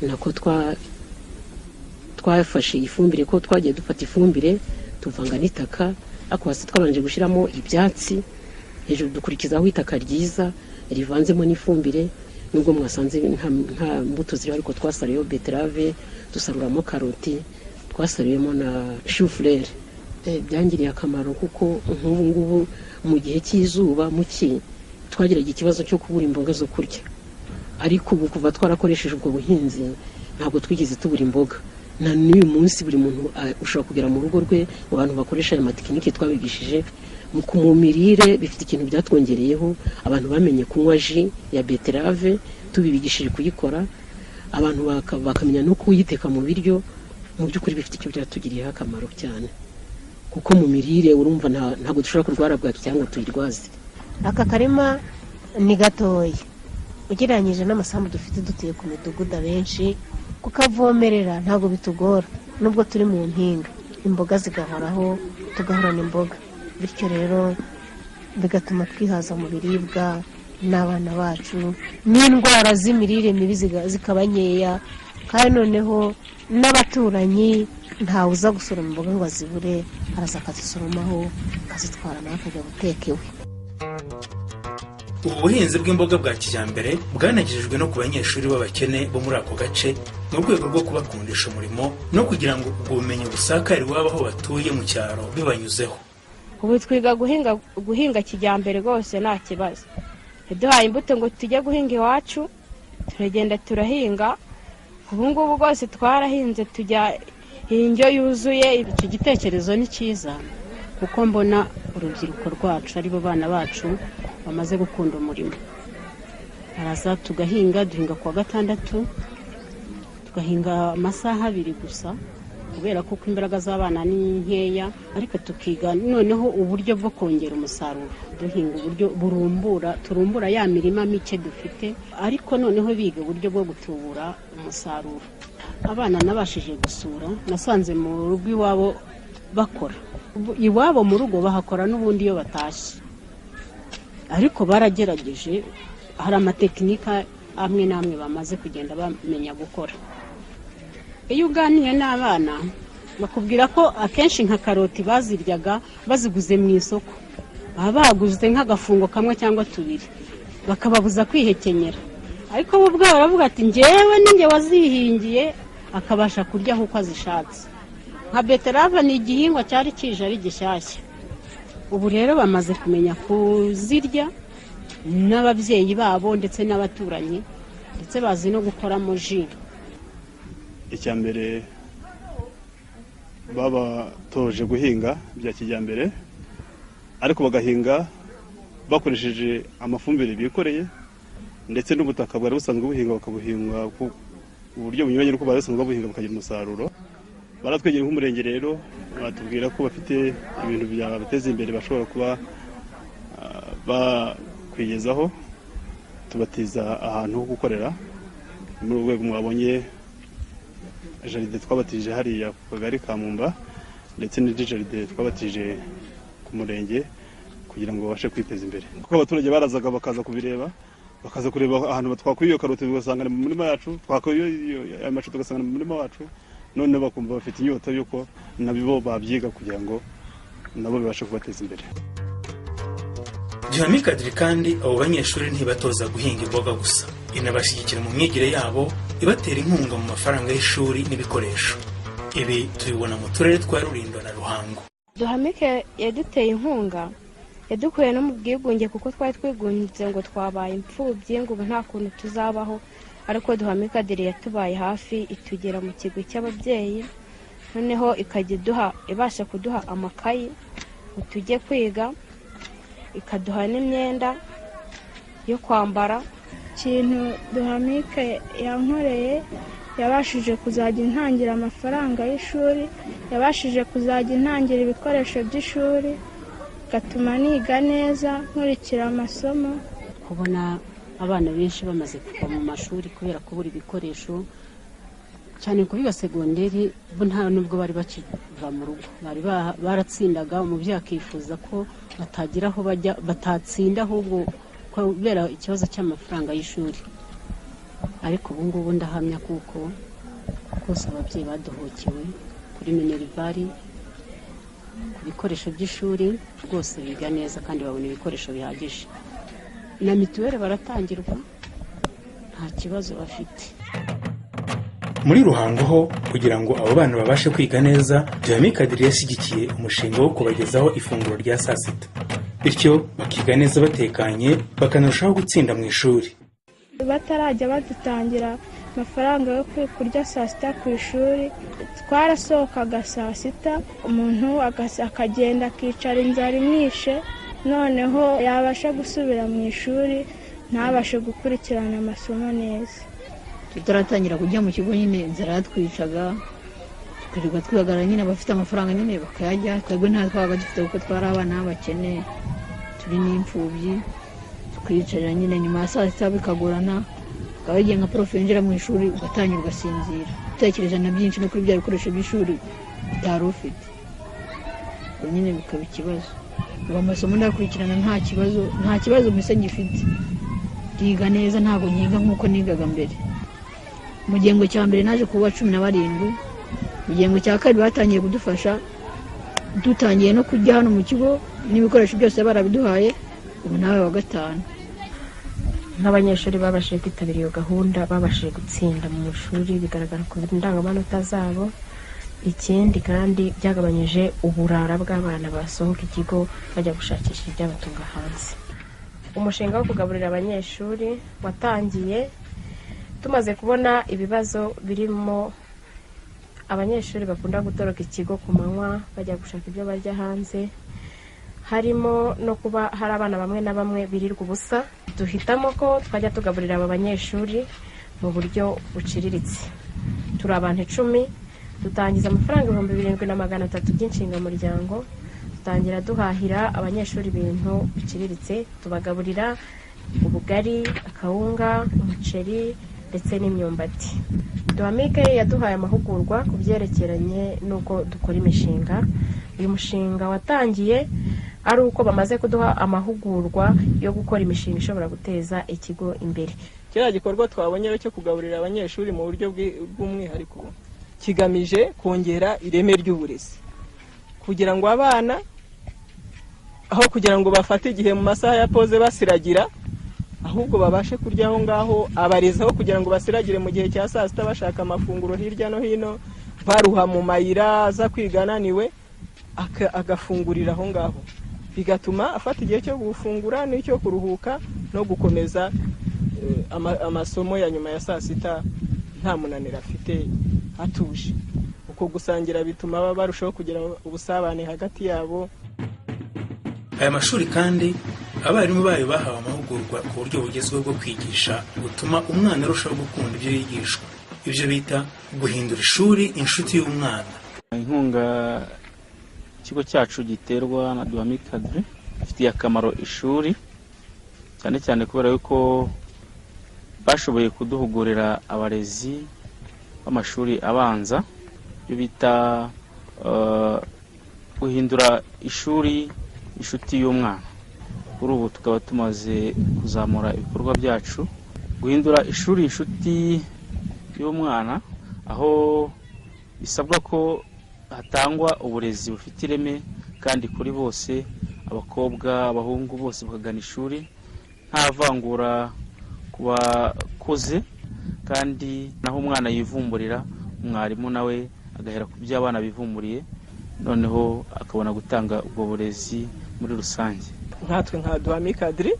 3, nako twafashe ifumbire, ko twagiye dufata ifumbire tuvanga n'itaka, ariko hasi twabanje gushyiramo ibyatsi, hejuru dukurikizaho itaka ryiza rivanzemo n'ifumbire. Nubwo mwasanze nta mbuto ziriho, ariko twasaruyeho beterave, dusaruramo karoti, twasaruyemo na shufurere. Byangiriye akamaro kuko nk'ubu ngubu mu gihe cy'izuba muki twagiraga ikibazo cyo kubura imboga zo kurya, ariko ubu kuva twarakoresheje ubwo buhinzi ntabwo twigeze tubura imboga. Na n'uyu munsi buri muntu ushobora kugera mu rugo rwe, mu bantu bakoresha aya matekinike twabigishije mu mirire, bifite ikintu byatwongereyeho. Abantu bamenye kunywa ji ya beterave tubibigishije kuyikora, abantu bakamenya no kuyiteka mu biryo. Mu by'ukuri bifite icyo byatugiriyeho akamaro cyane, kuko mu mirire urumva ntabwo dushobora kurwara bwaki cyangwa tuyirwaze. Aka karima ni gatoya ugereranyije n'amasambu dufite dutuye ku midugudu abenshi, kukavomerera ntabwo bitugora nubwo turi mu mpinga, imboga zigahoraho, tugahorana imboga, bityo rero bigatuma twihaza mu biribwa n'abana bacu, n'indwara z'imirire mibi zikaba nkeya, kandi noneho n'abaturanyi ntawe uza gusoroma imboga ngo azibure, araza akazisoromaho akazitwara nawe akajya guteka iwe. Ubu buhinzi bw'imboga bwa kijyambere bwanagejejwe no ku banyeshuri b'abakene bo muri ako gace, mu rwego rwo kubakundisha umurimo no kugira ngo ubwo bumenyi busakare iwabo aho batuye mu cyaro bibanyuzeho. Ubu twiga guhinga kijyambere rwose nta kibazo. Ntiduhaye imbuto ngo tujye guhinga iwacu, turagenda turahinga. Ubu ngubu rwose twarahinze tujya indyo yuzuye. Iki gitekerezo ni cyiza kuko mbona urubyiruko rwacu aribo bana bacu bamaze gukunda umurimo. Baraza tugahinga, duhinga kuwa gatandatu, tugahinga amasaha 2 gusa kubera ko imbaraga z'abana ni nkeya, ariko tukiga noneho uburyo bwo kongera umusaruro, duhinga uburyo burumbura, turumbura ya mirima mike dufite, ariko noneho biga uburyo bwo gutubura umusaruro. Abana nabashije gusura, nasanze mu rugo iwabo bakora, iwabo mu rugo bahakora n'ubundi iyo batashye, ariko baragerageje, hari amatekinika amwe n'amwe bamaze kugenda bamenya gukora. Iyo uganiye n'abana bakubwira ko akenshi nka karoti baziryaga baziguze mu isoko, baba baguze nk'agafungo kamwe cyangwa 2, bakababuza kwihekenyera, ariko bo ubwabo baravuga ati njyewe ninjye wazihingiye, akabasha kurya uko azishatse. Nka beterave ni igihingwa cyari kije ari gishyashya, ubu rero bamaze kumenya kuzirya n'ababyeyi babo ndetse n'abaturanyi, ndetse bazi no gukoramo ji. Icya mbere babatoje guhinga bya kijyambere, ariko bagahinga bakoresheje amafumbire bikoreye, ndetse n'ubutaka bwari busanzwe buhinga bakabuhinga ku buryo bunyuranye n'uko bari basanzwe babuhinga bakagira umusaruro. Baratwegera nk'umurenge rero batubwira ko bafite ibintu byabateza imbere bashobora kuba bakwigezaho, tubatiza ahantu ho gukorera. Muri urwo rwego mwabonye jaride twabatije hariya ku kagari ka Mumba, ndetse n'indi jaride twabatije ku murenge kugira ngo babashe kwiteza imbere, kuko abaturage barazaga bakaza kubireba, bakaza kureba ahantu twakuye iyo karoti tugasanga mu murima yacu, twakuye amashu tugasanga mu murima wacu, none bakumva bafite inyota y'uko nabo babyiga kugira ngo nabo bibashe kubateza imbere. Duhame-Kadri kandi abo banyeshuri ntibatoza guhinga imboga gusa, inabashyigikira mu myigire yabo, ibatera inkunga mu mafaranga y'ishuri n'ibikoresho. Ibi tubibona mu turere twa Rulindo na Ruhango. Duhamike yaduteye inkunga, yadukuye no mu bwigunge kuko twari twigunze ngo twabaye imfubyi ngo ubu nta kuntu tuzabaho, ariko Duhame-Kadri yatubaye hafi, itugera mu kigo cy'ababyeyi, noneho ikajya iduha, ibasha kuduha amakayi ngo tujye kwiga, ikaduha n'imyenda yo kwambara. Ikintu Duhamike yankoreye, yabashije kuzajya intangira amafaranga y'ishuri, yabashije kuzajya intangira ibikoresho by'ishuri, gatuma niga neza nkurikira amasomo. Kubona abana benshi bamaze kuva mu mashuri kubera kubura ibikoresho, cyane kubiga segonderi bo nta nubwo bari bakiva mu rugo, bari baratsindaga, umubyeyi akifuza ko batagira aho bajya, batatsinda ahubwo Kubera ikibazo cy'amafaranga y'ishuri. Ariko ubu ngubu ndahamya kuko rwose ababyeyi badohokewe kuri minerval, ku bikoresho by'ishuri, rwose biga neza kandi babona ibikoresho bihagije, na mituweli baratangirwa, nta kibazo bafite. Muri Ruhango ho, kugira ngo abo bana babashe kwiga neza, Duhamic-Adri yashyigikiye umushinga wo kubagezaho ifunguro rya saa sita, bityo bakiga neza batekanye, bakanarushaho gutsinda mu ishuri. Batarajya badutangira amafaranga yo kurya saa sita ku ishuri, twarasohokaga saa sita, umuntu akagenda akicara inzara imwishe, noneho yabasha gusubira mu ishuri ntabashe gukurikirana amasomo neza. Tutaratangira kujya mu kigo nyine, inzara yatwicaga, tukirirwa twihagarara nyine. Abafite amafaranga nyine bakayajya, twebwe nta twabaga dufite kuko twari abana b'abakene, turi n'imfubyi. Tukiyicarira nyine, nyuma ya saa sita bikagorana, ukaba wagiye nka prof yinjira mu ishuri ugatangira ugasinzira, utekereza na byinshi no kuri bya bikoresho by'ishuri utari ufite, ubwo nyine bikaba ikibazo. Ubu amasomo ndakurikirana nta kibazo, nta kibazo mbese ngifite. Ndiga neza, ntabwo nkiga nk'uko nigaga mbere. Mu gihembwe cya mbere naje kuba 17. Mu gihembwe cya kabiri batangiye kudufasha, dutangiye no kujya hano mu kigo n'ibikoresho byose barabiduhaye. Ubu nawe wa gatanu. Nk'abanyeshuri babashije kwitabira iyo gahunda, babashije gutsinda mu ishuri, bigaragara ku ndangamanota zabo. Ikindi kandi, byagabanyije uburara bw'abana basohoka ikigo bajya gushakisha ibyabatunga hanze. Umushinga wo kugaburira abanyeshuri watangiye tumaze kubona ibibazo birimo abanyeshuri bakunda gutoroka ikigo ku manywa bajya gushaka ibyo barya hanze, harimo no kuba hari abana bamwe na bamwe birirwa ubusa. Duhitamo ko twajya tugaburira aba banyeshuri mu buryo buciriritse. Turi abantu 10, dutangiza amafaranga 7300 by'inshingamuryango, dutangira duhahira abanyeshuri ibintu biciriritse, tubagaburira ubugari, akawunga, umuceri ndetse n'imyumbati. Duhamike yaduhaye amahugurwa ku byerekeranye n'uko dukora imishinga. Uyu mushinga watangiye ari uko bamaze kuduha amahugurwa yo gukora imishinga ishobora guteza ikigo imbere. Kiriya gikorwa twabonye cyo kugaburira abanyeshuri mu buryo bw'umwihariko kigamije kongera ireme ry'uburezi, kugira ngo abana aho kugira ngo bafate igihe mu masaha ya pause basiragira, ahubwo babashe kurya aho ngaho. Abarezi aho kugira ngo basiragire mu gihe cya saa sita bashaka amafunguro hirya no hino, baruha mu mayira aza kwiga ananiwe, agafungurira aho ngaho, bigatuma afata igihe cyo gufungura n'icyo kuruhuka no gukomeza amasomo ya nyuma ya saa sita nta munaniro afite, atuje. Uko gusangira bituma barushaho kugira ubusabane hagati yabo. Aya mashuri kandi, abarimu bayo bahawe amahugurwa ku buryo bugezweho bwo kwigisha butuma umwana arushaho gukunda ibyo yigishwa, ibyo bita guhindura ishuri inshuti y'umwana. Inkunga ikigo cyacu giterwa na Duhamic-Adri ifitiye akamaro ishuri cyane cyane, kubera yuko bashoboye kuduhugurira abarezi b'amashuri abanza, ibyo bita guhindura ishuri inshuti y'umwana. Kuri ubu tukaba tumaze kuzamura ibikorwa byacu guhindura ishuri inshuti y'umwana, aho bisabwa ko hatangwa uburezi bufite ireme kandi kuri bose, abakobwa, abahungu, bose bakagana ishuri nta vangura ku bakuze, kandi naho umwana yivumburira, umwarimu nawe agahera ku byo abana bivumburiye, noneho akabona gutanga ubwo burezi muri rusange. Nkatwe nka Duhamic-Adri,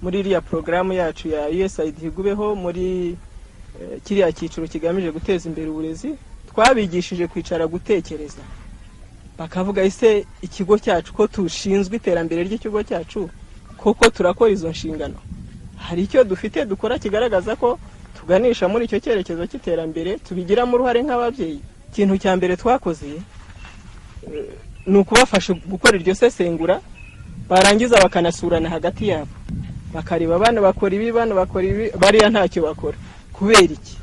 muri iriya porogaramu yacu ya USAID Higubeho, muri kiriya cyiciro kigamije guteza imbere uburezi, twabigishije kwicara gutekereza, bakavuga: "Ese ikigo cyacu, ko tushinzwe iterambere ry'ikigo cyacu, koko turakora izo nshingano? Hari icyo dufite dukora kigaragaza ko tuganisha muri icyo cyerekezo cy'iterambere, tubigiramo uruhare nk'ababyeyi?" Ikintu cya mbere twakoze ni ukubafasha gukora iryo sesengura, barangiza bakanasurana hagati yabo, bakareba: bano bakora ibi, bano bakora ibi, bariya ntacyo bakora, kubera iki?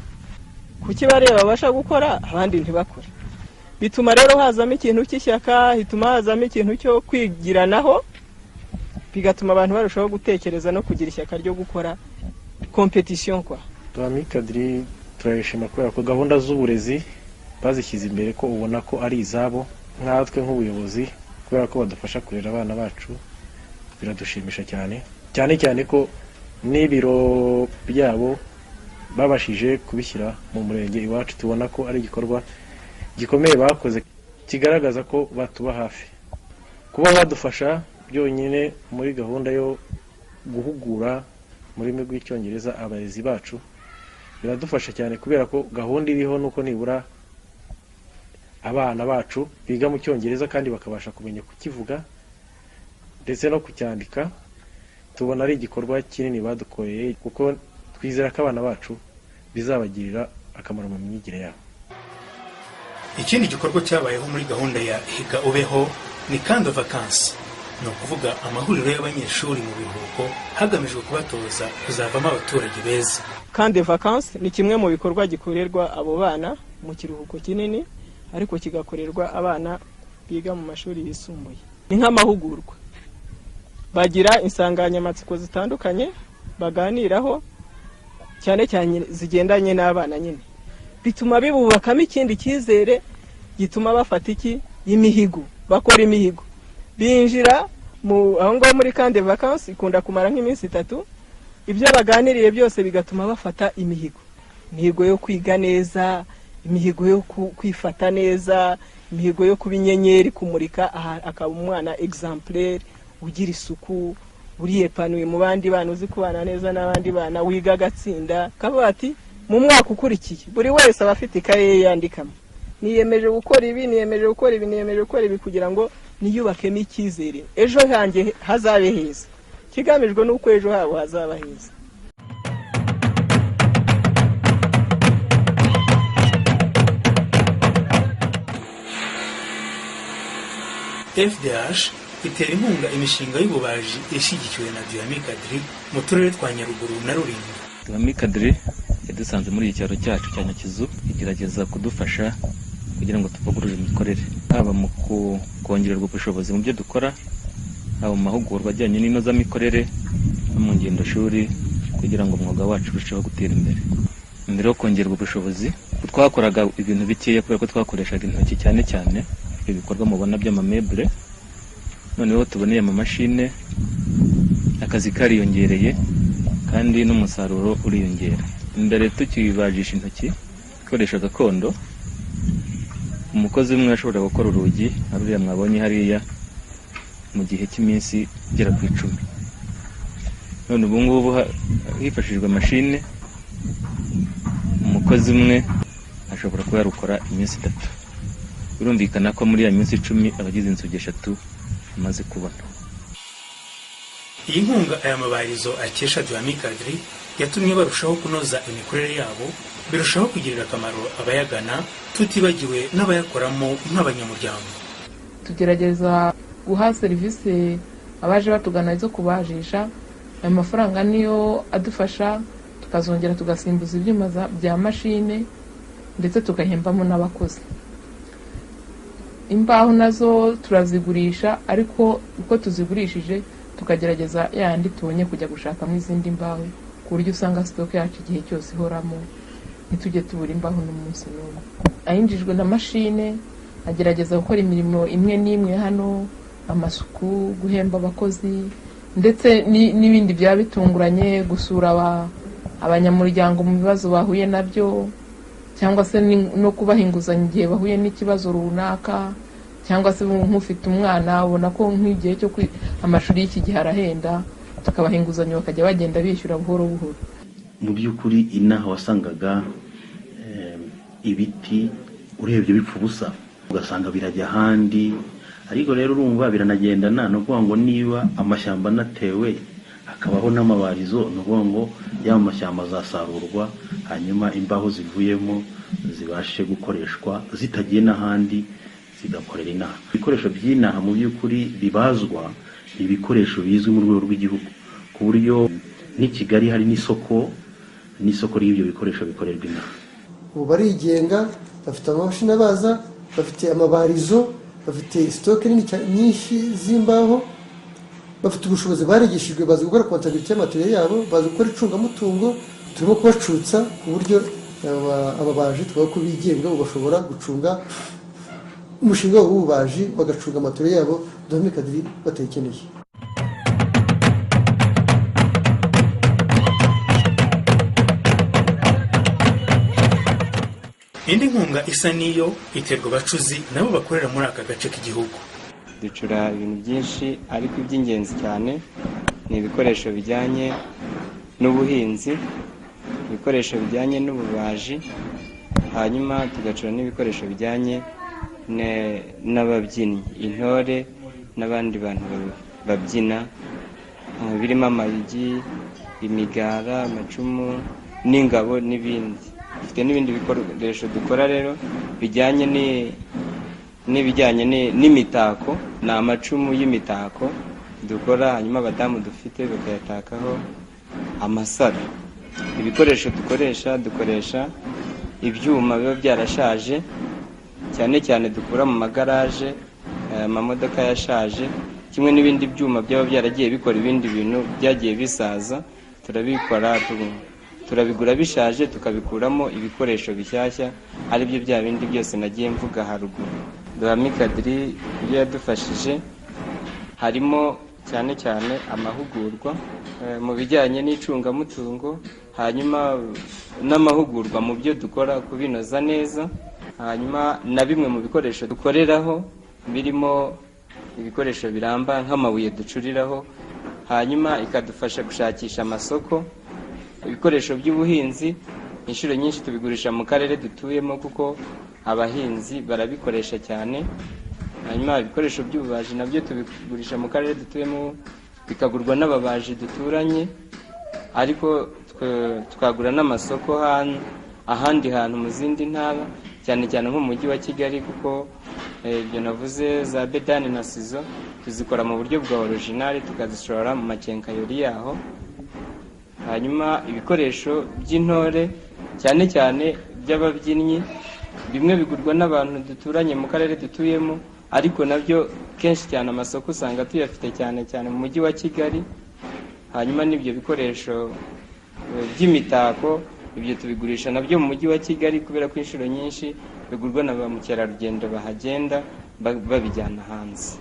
Kuki bariya babasha gukora abandi ntibakore? Bituma rero hazamo ikintu cy'ishyaka, bituma hazamo ikintu cyo kwigiranaho. Bigatuma abantu barushaho gutekereza no kugira ishyaka ryo gukora competition kwa. Duhame turayishima kubera ko gahunda z'uburezi bazishyize imbere, ko ubona ko ari izabo nkatwe nk'ubuyobozi, kubera ko badufasha kurera abana bacu, biradushimisha cyane cyane cyane ko n'ibiro byabo babashije kubishyira mu murenge iwacu. Tubona ko ari igikorwa gikomeye bakoze kigaragaza ko batuba hafi. Kuba badufasha byonyine muri gahunda yo guhugura mu rurimi rw'Icyongereza abarezi bacu biradufasha cyane, kubera ko gahunda iriho nuko nibura abana bacu biga mu Cyongereza kandi bakabasha kumenya kukivuga ndetse no kucyandika. Tubona ari igikorwa kinini badukoreye, kuko twizera ko abana bacu bizabagirira akamaro mu myigire yabo. Ikindi gikorwa cyabayeho muri gahunda ya Higa Ubeho ni camp de vacances, ni ukuvuga amahuriro y'abanyeshuri mu biruhuko hagamijwe kubatoza kuzavamo abaturage beza. Camp de vacances ni kimwe mu bikorwa gikorerwa abo bana mu kiruhuko kinini, ariko kigakorerwa abana biga mu mashuri yisumbuye. Ni nk'amahugurwa, bagira insanganyamatsiko zitandukanye baganiraho, cyane cyane zigendanye n'abana nyine. Bituma bibubakamo ikindi cyizere gituma bafata iki imihigo, bakora imihigo, binjira mu aho ngaho muri camp de vacances ikunda kumara nk'iminsi 3. Ibyo baganiriye byose bigatuma bafata imihigo, imihigo yo kwiga neza, imihigo yo kwifata neza, imihigo yo kuba inyenyeri, kumurika, akaba umwana exemplaire, ugira isuku, uriyepanuye mu bandi bana, uzi kubana neza n'abandi bana, wiga agatsinda. Kavuga ati mu mwaka ukurikiye buri wese aba afite ikaye ye yandikamo, niyemeje gukora ibi, niyemeje gukora ibi, niyemeje gukora ibi, kugira ngo niyubakemo icyizere, ejo hanjye hazabe heza. Kigamijwe nuko ejo habo hazaba heza. FDH itera inkunga imishinga y'ububaji ishyigikiwe na Duhame Kadri mu turere twa Nyaruguru na Rulindo. Duhame Kadri yadusanze muri iki cyaro cyacu cya Nyakizu, igerageza kudufasha kugira ngo tuvugurure imikorere, haba mu kongererwa ubushobozi mu byo dukora, haba mu mahugurwa ajyanye n'inozamikorere no mu ngendoshuri, kugira ngo umwuga wacu urusheho gutera imbere. Mbere yo kongererwa ubushobozi twakoraga ibintu bikeya kubera ko twakoreshaga intoki cyane cyane ibikorwa mubona by'amamebure. Noneho tuboneye amamashine, akazi kariyongereye kandi n'umusaruro uriyongera. Mbere tukibajisha intoki ibikoresho gakondo, umukozi umwe ashobora gukora urugi ruriya mwabonye hariya mu gihe cy'iminsi igera ku 10. None ubu ngubu hifashishijwe mashine, umukozi umwe ashobora kuba yarukora iminsi 3. Birumvikana ko muri ya minsi 10 abagize inzugi 3 amaze kubona. Iyi nkunga aya mabarizo akesha Duhame Kadri yatumye barushaho kunoza imikorere yabo, birushaho kugirira akamaro abayagana, tutibagiwe n'abayakoramo nk'abanyamuryango. Tugerageza guha serivisi abaje batugana zo kubajisha. Ayo mafaranga niyo adufasha, tukazongera tugasimbuza ibyuma bya mashine, ndetse tugahembamo n'abakozi. Imbaho nazo turazigurisha, ariko uko tuzigurishije tukagerageza yandi tubonye kujya gushakamo izindi mbaho, ku buryo usanga stock yacu igihe cyose ihoramo, ntitujye tubura imbaho n'umunsi n'umwe. Ayinjijwe na mashine agerageza gukora imirimo imwe n'imwe hano, amasuku, guhemba abakozi, ndetse n'ibindi byaba bitunguranye, gusura abanyamuryango mu bibazo bahuye nabyo, cyangwa se no kubaha inguzanyo igihe bahuye n'ikibazo runaka, cyangwa se nk'ufite umwana ubona ko nk'igihe cyo amashuri y'iki gihe arahenda, tukabaha inguzanyo bakajya bagenda bishyura buhoro buhoro. Mu by'ukuri inaha wasangaga ibiti urebye bipfa ubusa, ugasanga birajya ahandi, ariko rero urumva biranagendana no kuvuga ngo niba amashyamba anatewe hakabaho n'amabarizo, ni ukuvuga ngo ya mashyamba azasarurwa, hanyuma imbaho zivuyemo zibashe gukoreshwa zitagiye n'ahandi, zigakorera inaha. Ibikoresho by'inaha mu by'ukuri bibazwa ni ibikoresho bizwi mu rwego rw'igihugu, ku buryo n'i Kigali hari n'isoko ry'ibyo bikoresho bikorerwa inaha. Ubu barigenga, bafite amamashini abaza, bafite amabarizo, bafite sitoke nini nyinshi z'imbaho. Bafite ubushobozi, barigishijwe, bazi gukora comptabilité y'amatoriye yabo, bazi gukora icungamutungo. Turimo kubacutsa ku buryo ababaji tuvuga ko bigenga, ubu bashobora gucunga umushinga wabo w'ububaji, bagacunga amatoriye yabo Duhame-Kadiri batayikeneye. Indi nkunga isa n'iyo iterwa abacuzi nabo bakorera muri aka gace k'igihugu. Ducura ibintu byinshi, ariko iby'ingenzi cyane ni ibikoresho bijyanye n'ubuhinzi, ibikoresho bijyanye n'ububaji, hanyuma tugacura n'ibikoresho bijyanye n'ababyinnyi, intore n'abandi bantu babyina, birimo amayugi, imigara, amacumu n'ingabo n'ibindi. Dufite n'ibindi bikoresho dukora rero bijyanye n'ibijyanye n'imitako, ni amacumu y'imitako dukora, hanyuma abadamu dufite bakayatakaho amasaro. Ibikoresho dukoresha ibyuma biba byarashaje, cyane cyane dukura mu magaraje, amamodoka yashaje, kimwe n'ibindi byuma byaba byaragiye bikora ibindi bintu byagiye bisaza, turabikora, turabigura bishaje, tukabikuramo ibikoresho bishyashya, aribyo bya bindi byose nagiye mvuga haruguru. Duhame-Kadiri ibyo yadufashije harimo cyane cyane amahugurwa mu bijyanye n'icungamutungo, hanyuma n'amahugurwa mu byo dukora kubinoza neza, hanyuma na bimwe mu bikoresho dukoreraho birimo ibikoresho biramba nk'amabuye ducuriraho, hanyuma ikadufasha gushakisha amasoko. Ibikoresho by'ubuhinzi inshuro nyinshi tubigurisha mu karere dutuyemo kuko abahinzi barabikoresha cyane, hanyuma ibikoresho by'ububaji nabyo tubigurisha mu karere dutuyemo, bikagurwa n'ababaji duturanye, ariko twagura n'amasoko ahandi hantu mu zindi ntara, cyane cyane nko mu mujyi wa Kigali, kuko ibyo navuze za bedani na sizo tuzikora mu buryo bwa original, tukazishora mu makenkayori yaho. Hanyuma ibikoresho by'intore cyane cyane by'ababyinnyi, bimwe bigurwa n'abantu duturanye mu karere dutuyemo, ariko nabyo kenshi cyane amasoko usanga tuyafite cyane cyane mu mujyi wa Kigali. Hanyuma n'ibyo bikoresho by'imitako ibyo tubigurisha nabyo mu mujyi wa Kigali, kubera ko inshuro nyinshi bigurwa na ba mukerarugendo bahagenda babijyana hanze.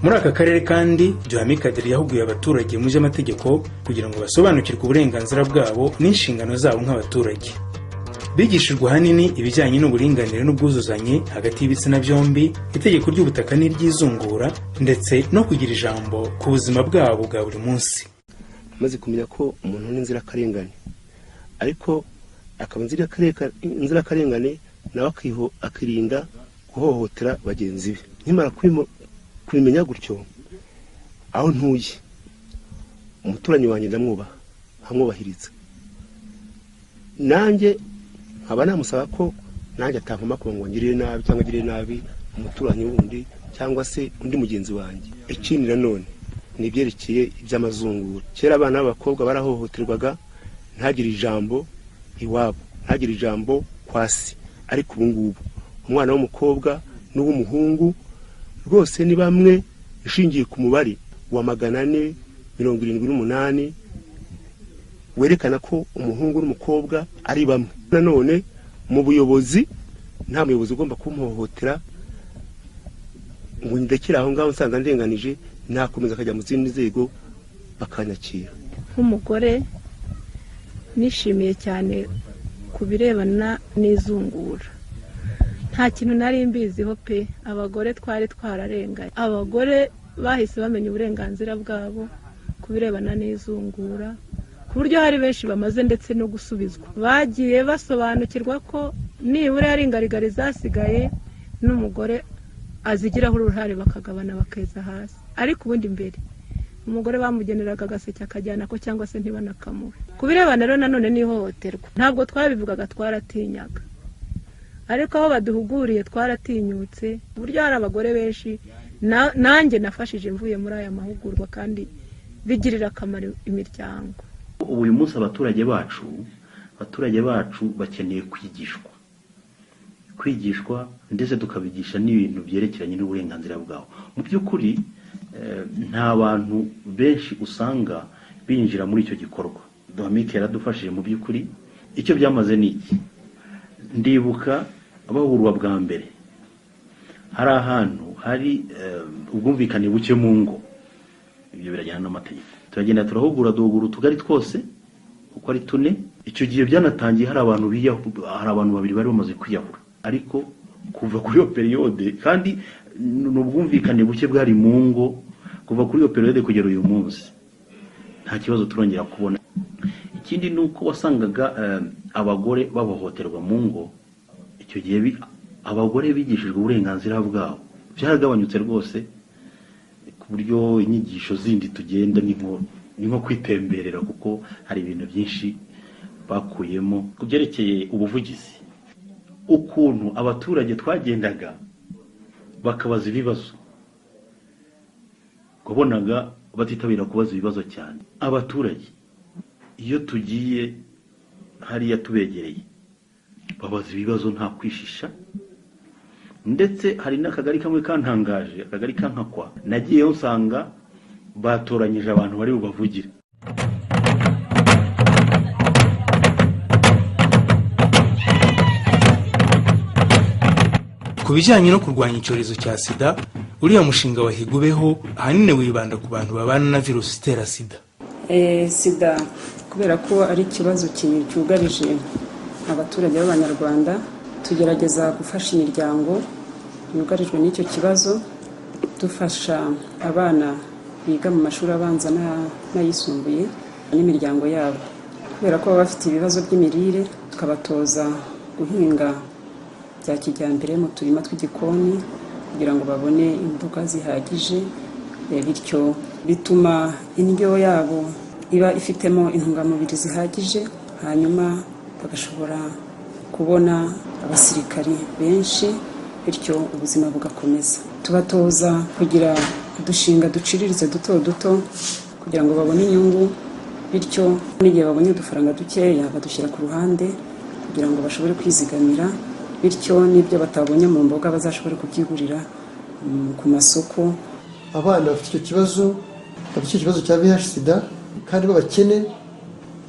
Muri aka karere kandi Duhame-Kadiri yahuguye abaturage mu by'amategeko kugira ngo basobanukirwe uburenganzira bwabo n'inshingano zabo nk'abaturage. Bigishijwe ahanini ibijyanye n'uburinganire n'ubwuzuzanye hagati y'ibitsina byombi, itegeko ry'ubutaka n'iry'izungura, ndetse no kugira ijambo ku buzima bwabo bwa buri munsi. Maze kumenya ko umuntu ni inzirakarengane, ariko akaba inzirakarengane nawe akirinda guhohotera bagenzi be. Nkimara kubimenya gutyo, aho ntuye umuturanyi wanjye ndamwubaha, nkamwubahiriza, nanjye nkaba namusaba ko nanjye atankoma ngo ngirire nabi cyangwa ngirire nabi umuturanyi wundi cyangwa se undi mugenzi wanjye. Ikindi nanone ni ibyerekeye iby'amazungura. Kera abana b'abakobwa barahohoterwaga, ntagire ijambo iwabo, ntagire ijambo kwa se, ariko ubu ngubu umwana w'umukobwa n'uw'umuhungu rwose ni bamwe, ishingiye ku mubare wa 478 werekana ko umuhungu n'umukobwa ari bamwe. Nanone mu buyobozi nta muyobozi ugomba kumuhohotera ngo ndekere aho ngaho nsanze ndenganije, nakomeza akajya mu zindi nzego bakanyakira. Nk'umugore nishimiye cyane ku birebana n'izungura, nta kintu nari mbiziho pe. Abagore twari twararenganye, abagore bahise bamenya uburenganzira bwabo ku birebana n'izungura, ku buryo hari benshi bamaze ndetse no gusubizwa. Bagiye basobanukirwa ko nibura ari ingarigari zasigaye n'umugore azigiraho uruhare, bakagabana bakeza hasi. Ariko ubundi mbere umugore bamugeneraga agaseke akajyana ko cyangwa se ntibanakamuhe. Ku birebana rero nanone n'ihohoterwa, ntabwo twabivugaga, twaratinyaga, ariko aho baduhuguriye twaratinyutse, ku buryo hari abagore benshi nanjye nafashije mvuye muri aya mahugurwa, kandi bigirira akamaro imiryango. Ubu uyu munsi abaturage bacu Abaturage bacu bakeneye kwigishwa ndetse tukabigisha n'ibintu byerekeranye n'uburenganzira bwabo. Mu by'ukuri nta bantu benshi usanga binjira muri icyo gikorwa. Duhamike yaradufashije mu by'ukuri. Icyo byamaze ni iki? Ndibuka abahurwa bwa mbere, hari ahantu hari ubwumvikane buke mu ngo, ibyo birajyana n'amategeko. Turagenda turahugura, duhugura utugari twose uko ari tune. Icyo gihe byanatangiye hari abantu hari abantu babiri bari bamaze kwiyahura, ariko kuva kuri iyo periyode, kandi n'ubwumvikane buke bwari mu ngo, kuva kuri iyo periyode kugera uyu munsi nta kibazo turongera kubona. Ikindi ni uko wasangaga abagore bahohoterwa mu ngo. Icyo gihe abagore bigishijwe uburenganzira bwabo, byaragabanyutse rwose, ku buryo inyigisho zindi tugenda ni nko kwitemberera, kuko hari ibintu byinshi bakuyemo. Ku byerekeye ubuvugizi, ukuntu abaturage twagendaga bakabaza ibibazo, wabonaga batitabira kubaza ibibazo cyane. Abaturage iyo tugiye hariya tubegereye babaza ibibazo nta kwishisha. Ndetse hari n'akagari kamwe kantangaje, akagari kankakwa, nagiyeyo nsanga batoranyije abantu bari bubavugire. Ku bijyanye no kurwanya icyorezo cya sida, uriya mushinga wa Higubeho ahanini wibanda ku bantu babana na virusi itera sida. Sida kubera ko ari ikibazo cyugarije abaturage b'Abanyarwanda, tugerageza gufasha imiryango yugarijwe n'icyo kibazo, dufasha abana biga mu mashuri abanza n'ayisumbuye n'imiryango yabo, kubera ko baba bafite ibibazo by'imirire, tukabatoza guhinga bya kijyambere mu turima tw'igikoni kugira ngo babone imboga zihagije, bityo bituma indyo yabo iba ifitemo intungamubiri zihagije, hanyuma bagashobora kubona abasirikari benshi, bityo ubuzima bugakomeza. Tubatoza kugira udushinga duciriritse duto duto kugira ngo babone inyungu, bityo n'igihe babonye udufaranga dukeya badushyira ku ruhande kugira ngo bashobore kwizigamira, bityo n'ibyo batabonye mu mboga bazashobore kubyigurira ku masoko. Abana bafite icyo kibazo, bafite icyo kibazo cya VIH sida kandi b'abakene,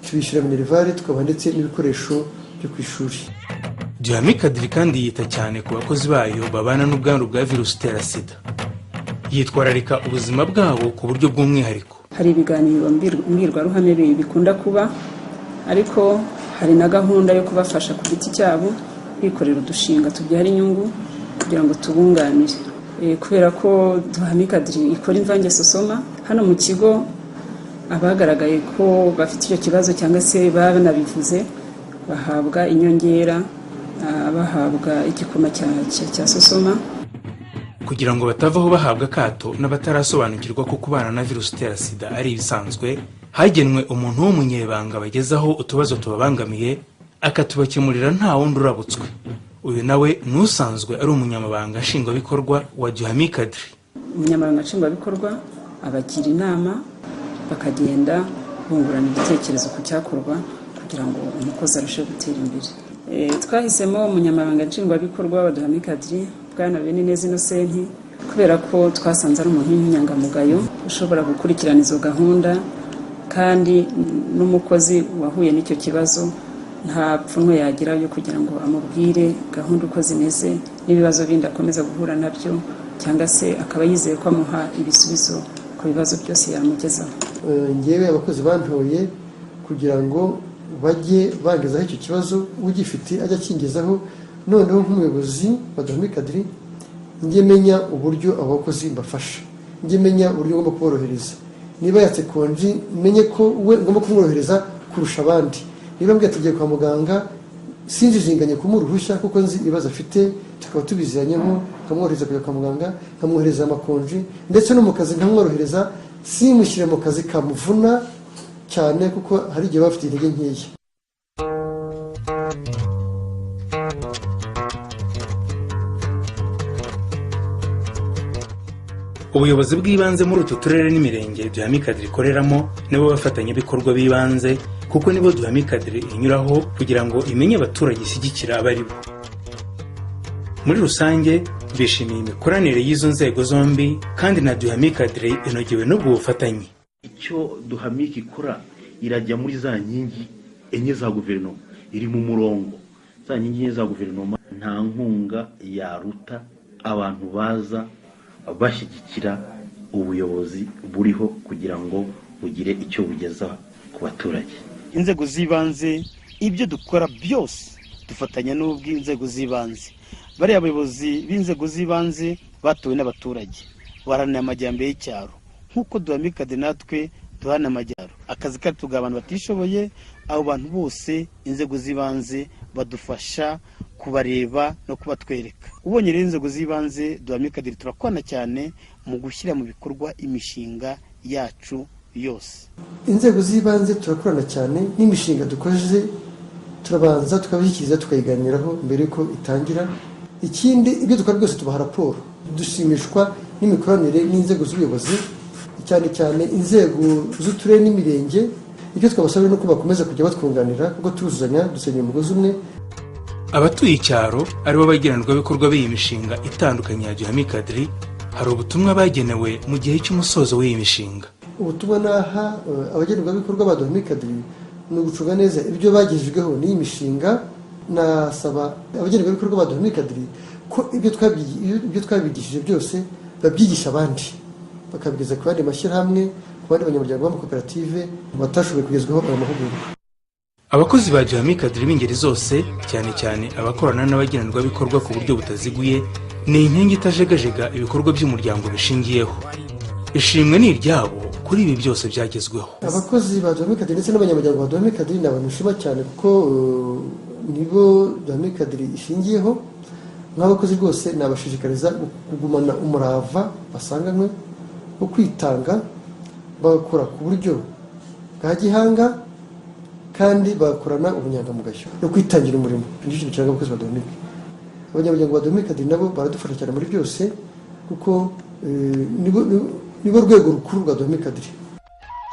tubishyura minerivare, tukabaha ndetse n'ibikoresho byo ku ishuri. Duhamikadiri kandi yita cyane ku bakozi bayo babana n'ubwandu bwa virusi itera sida, yitwararika ubuzima bwabo ku buryo bw'umwihariko. Hari ibiganiro mbwirwaruhame bikunda kuba, ariko hari na gahunda yo kubafasha ku giti cyabo kwikorera udushinga tubyara inyungu kugira ngo tubunganire. Kubera ko Duhamikadiri ikora imvange sosoma hano mu kigo, abagaragaye ko bafite icyo kibazo cyangwa se banabivuze bahabwa inyongera, bahabwa igikoma cya sosoma. Kugira ngo batavaho bahabwa akato n'abatarasobanukirwa ko kubana na virusi itera sida ari ibisanzwe, hagenwe umuntu w'umunyebanga bagezaho utubazo tubabangamiye akatubakemurira nta wundi urabutswe. Uyu nawe n'usanzwe ari umunyamabanga nshingwabikorwa wa Duhamikadiri. Umunyamabanga nshingwabikorwa abagira inama, bakagenda bungurana ibitekerezo ku cyakorwa kugira ngo umukozi arusheho gutera imbere. Twahisemo umunyamabanga nshingwabikorwa wa Duhamikadiri Bwana Benineza Innocent, kubera ko twasanze ari umuntu w'inyangamugayo ushobora gukurikirana izo gahunda, kandi n'umukozi wahuye n'icyo kibazo nta pfunwe yagira yo kugira ngo amubwire gahunda uko zimeze n'ibibazo bindi akomeza guhura nabyo, cyangwa se akaba yizeye ko amuha ibisubizo ku bibazo byose yamugezaho. Ngewe abakozi bantoye kugira ngo bajye bangezaho icyo kibazo, ugifite ajya akingezaho, noneho nk'umuyobozi wa Duhamikadiri njye menya uburyo abo bakozi mbafasha, njye menya uburyo ngomba kuborohereza. Niba yatse konji menye ko we ngomba kumworohereza kurusha abandi. Niba mbwiye tugiye kwa muganga sinjijinganye kumuha uruhushya kuko nzi ibibazo afite, tukaba tubiziranyeho, nkamwohereza kujya kwa muganga, nkamwohereza amakonji, ndetse no mu kazi nkamworohereza, simushyire mu kazi kamuvuna cyane kuko hari igihe bafite intege nkeya. Ubuyobozi bw'ibanze muri utu turere n'imirenge Duhami-Cadre ikoreramo nibo bafatanyabikorwa b'ibanze, kuko nibo Duhami-Cadre inyuraho kugira ngo imenye abaturage ishyigikira abo ari bo. Muri rusange bishimiye imikoranire y'izo nzego zombi, kandi na Duhami-Cadre inogewe n'ubwo bufatanye. Icyo Duhamike ikora, irajya muri za nkingi enye za guverinoma, iri mu murongo za nkingi enye za guverinoma. Nta nkunga yaruta abantu baza bashyigikira ubuyobozi buriho kugira ngo bugire icyo bugeza ku baturage. Inzego z'ibanze, ibyo dukora byose dufatanya n'ubw'inzego z'ibanze. Bariya abayobozi b'inzego z'ibanze batowe n'abaturage, baharanira amajyambere y'icyaro nk'uko Duhami-Cadre natwe duhana amajyaro. Akazi kacu tugaha abantu batishoboye, abo bantu bose inzego z'ibanze badufasha kubareba no kubatwereka. Ubonye rero inzego z'ibanze, Duhami-Cadre turakwana cyane mu gushyira mu bikorwa imishinga yacu yose. Inzego z'ibanze turakorana cyane, n'imishinga dukoze turabanza tukabishyikiriza, tukayiganiraho mbere yuko itangira. Ikindi, ibyo dukora byose tubaha raporo. Dushimishwa n'imikoranire n'inzego z'ubuyobozi, cyane cyane inzego z'uturere n'imirenge. Icyo twabasaba ni uko bakomeza kujya batwunganira, kuko turuzuzanya, dusenyera umugozi umwe. Abatuye icyaro, aribo bagenerwabikorwa b'iyi mishinga itandukanye ya Duhami-Cadre, hari ubutumwa bagenewe mu gihe cy'umusozo w'iyi mishinga. Ubutumwa naha abagenerwabikorwa ba Duhami-Cadre ni ugucunga neza ibyo bagejejweho n'iyi mishinga. Nasaba abagenerwabikorwa ba Duhami-Cadre ko ibyo twabigishije byose babyigisha abandi, bakabigeza ku bandi mashyirahamwe, ku bandi banyamuryango b'amakoperative batashoboye kugezwaho ayo mahugurwa. Abakozi ba Duhami-Cadre b'ingeri zose, cyane cyane abakorana n'abagenerwabikorwa ku buryo butaziguye, ni inkingi itajegajega ibikorwa by'umuryango bishingiyeho. Ishimwe ni iryabo kuri ibi byose byagezweho. Abakozi ba Duhami-Cadre ndetse n'abanyamuryango ba Duhami-Cadre ni abantu nshima cyane, kuko nibo Duhami-Cadre ishingiyeho. Nk'abakozi rwose nabashishikariza kugumana umurava basanganywe wo kwitanga, bagakora ku buryo bwa gihanga kandi bagakorana ubunyangamugayo no kwitangira umurimo. Nicyo kintu kiranga abakozi ba Duhami-Cadre. Abanyamuryango ba Duhami-Cadre nabo baradufasha cyane muri byose, kuko nibo rwego rukuru rwa Duhami-Cadre.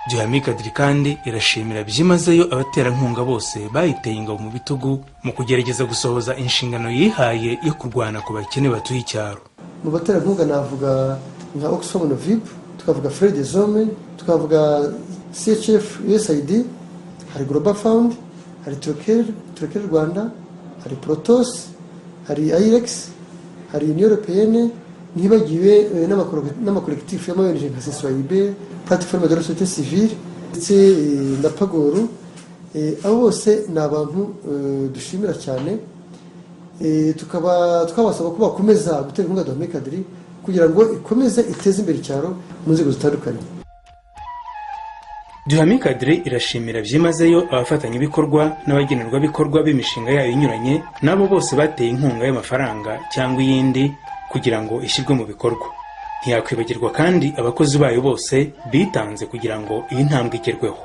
Duhami-Cadre kandi irashimira byimazeyo abaterankunga bose bayiteye ingabo mu bitugu mu kugerageza gusohoza inshingano yihaye yo kurwana ku bakene batuye icyaro. Mu baterankunga navuga nka Oxfam Novib, tukavuga Frères des Hommes, tukavuga CHF USAID, hari Global Fund, hari Trocaire Rwanda, hari Protos, hari IREX, hari Union Européenne, ntibagiwe n'amakolekitifu y'ama ONG nka CSYB, Plateforme de la Société Civile ndetse na Pagoro. Abo bose ni abantu dushimira cyane, tukaba twabasaba ko bakomeza gutera inkunga Duhami-Cadre kugira ngo ikomeze iteze imbere icyaro mu nzego zitandukanye. Duhami-Cadre irashimira byimazeyo abafatanyabikorwa n'abagenerwabikorwa b'imishinga yayo inyuranye, n'abo bose bateye inkunga y'amafaranga cyangwa iyindi kugira ngo ishyirwe mu bikorwa. Ntiyakwibagirwa kandi abakozi bayo bose bitanze kugira ngo iyi ntambwe igerweho.